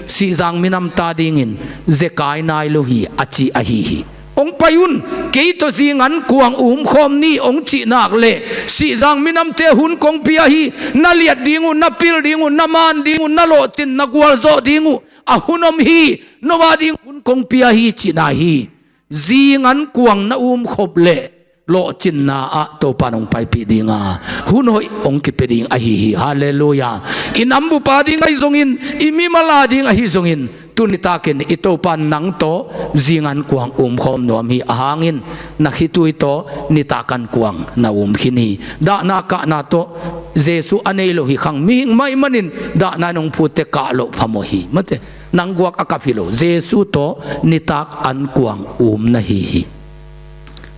Sihzang minam ta dingin zekai nai lo hi a ci ahi hi. Hong pai un, kei tawh zingan kuang umkhawm ni hong cih nak leh Sihzang minamte hun kong pia hi. Na liat ding uh, na pil ding uh, na man ding uh, na lawhcin, na gualzawh ding uh a hun om hi. No a ding hun kong pia hi cihna hi. Zingan kuang na umkhop leh lawhcinna ah Topa in hong paipih ding a, hun hoih hong kipia ding ahi hi. Halleluia. I nambup a ding ahi zongin, i mimal a ding ahi zongin, tu nitakin i Topa in nang tawh zingan kuang umkhawm nuam hi. A hangin na khitui tawh nitakan kuang na um khin hi. Dahna kahna tawh Jesu a nei lo hi khang, mihing mah ahih manin dahna in hong phutte kah loh phamawh hi. Mate, nang guak a kap hi lo, Jesu tawh nitak an kuang um na hi hi.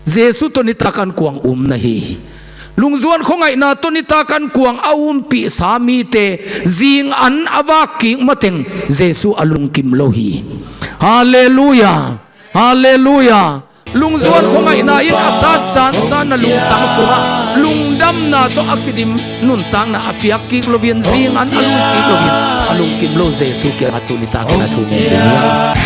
Jesu tawh nitak an kuang um na hi hi. Lungzuan khuangaihna tawh nitak an kuang a umpihsa mite zing an a vak kik mateng Jesu a lungkim lo hi. Halleluia. Halleluia. Lungzuan khuangaihna in a sat zansa na lungtang sungah lungdamna tawh a kidim nuntakna a piak kik loin, zing an a lui kik loin, a lungkim lo Jesu kiangah tuni takin a thu ngen ding hi hang.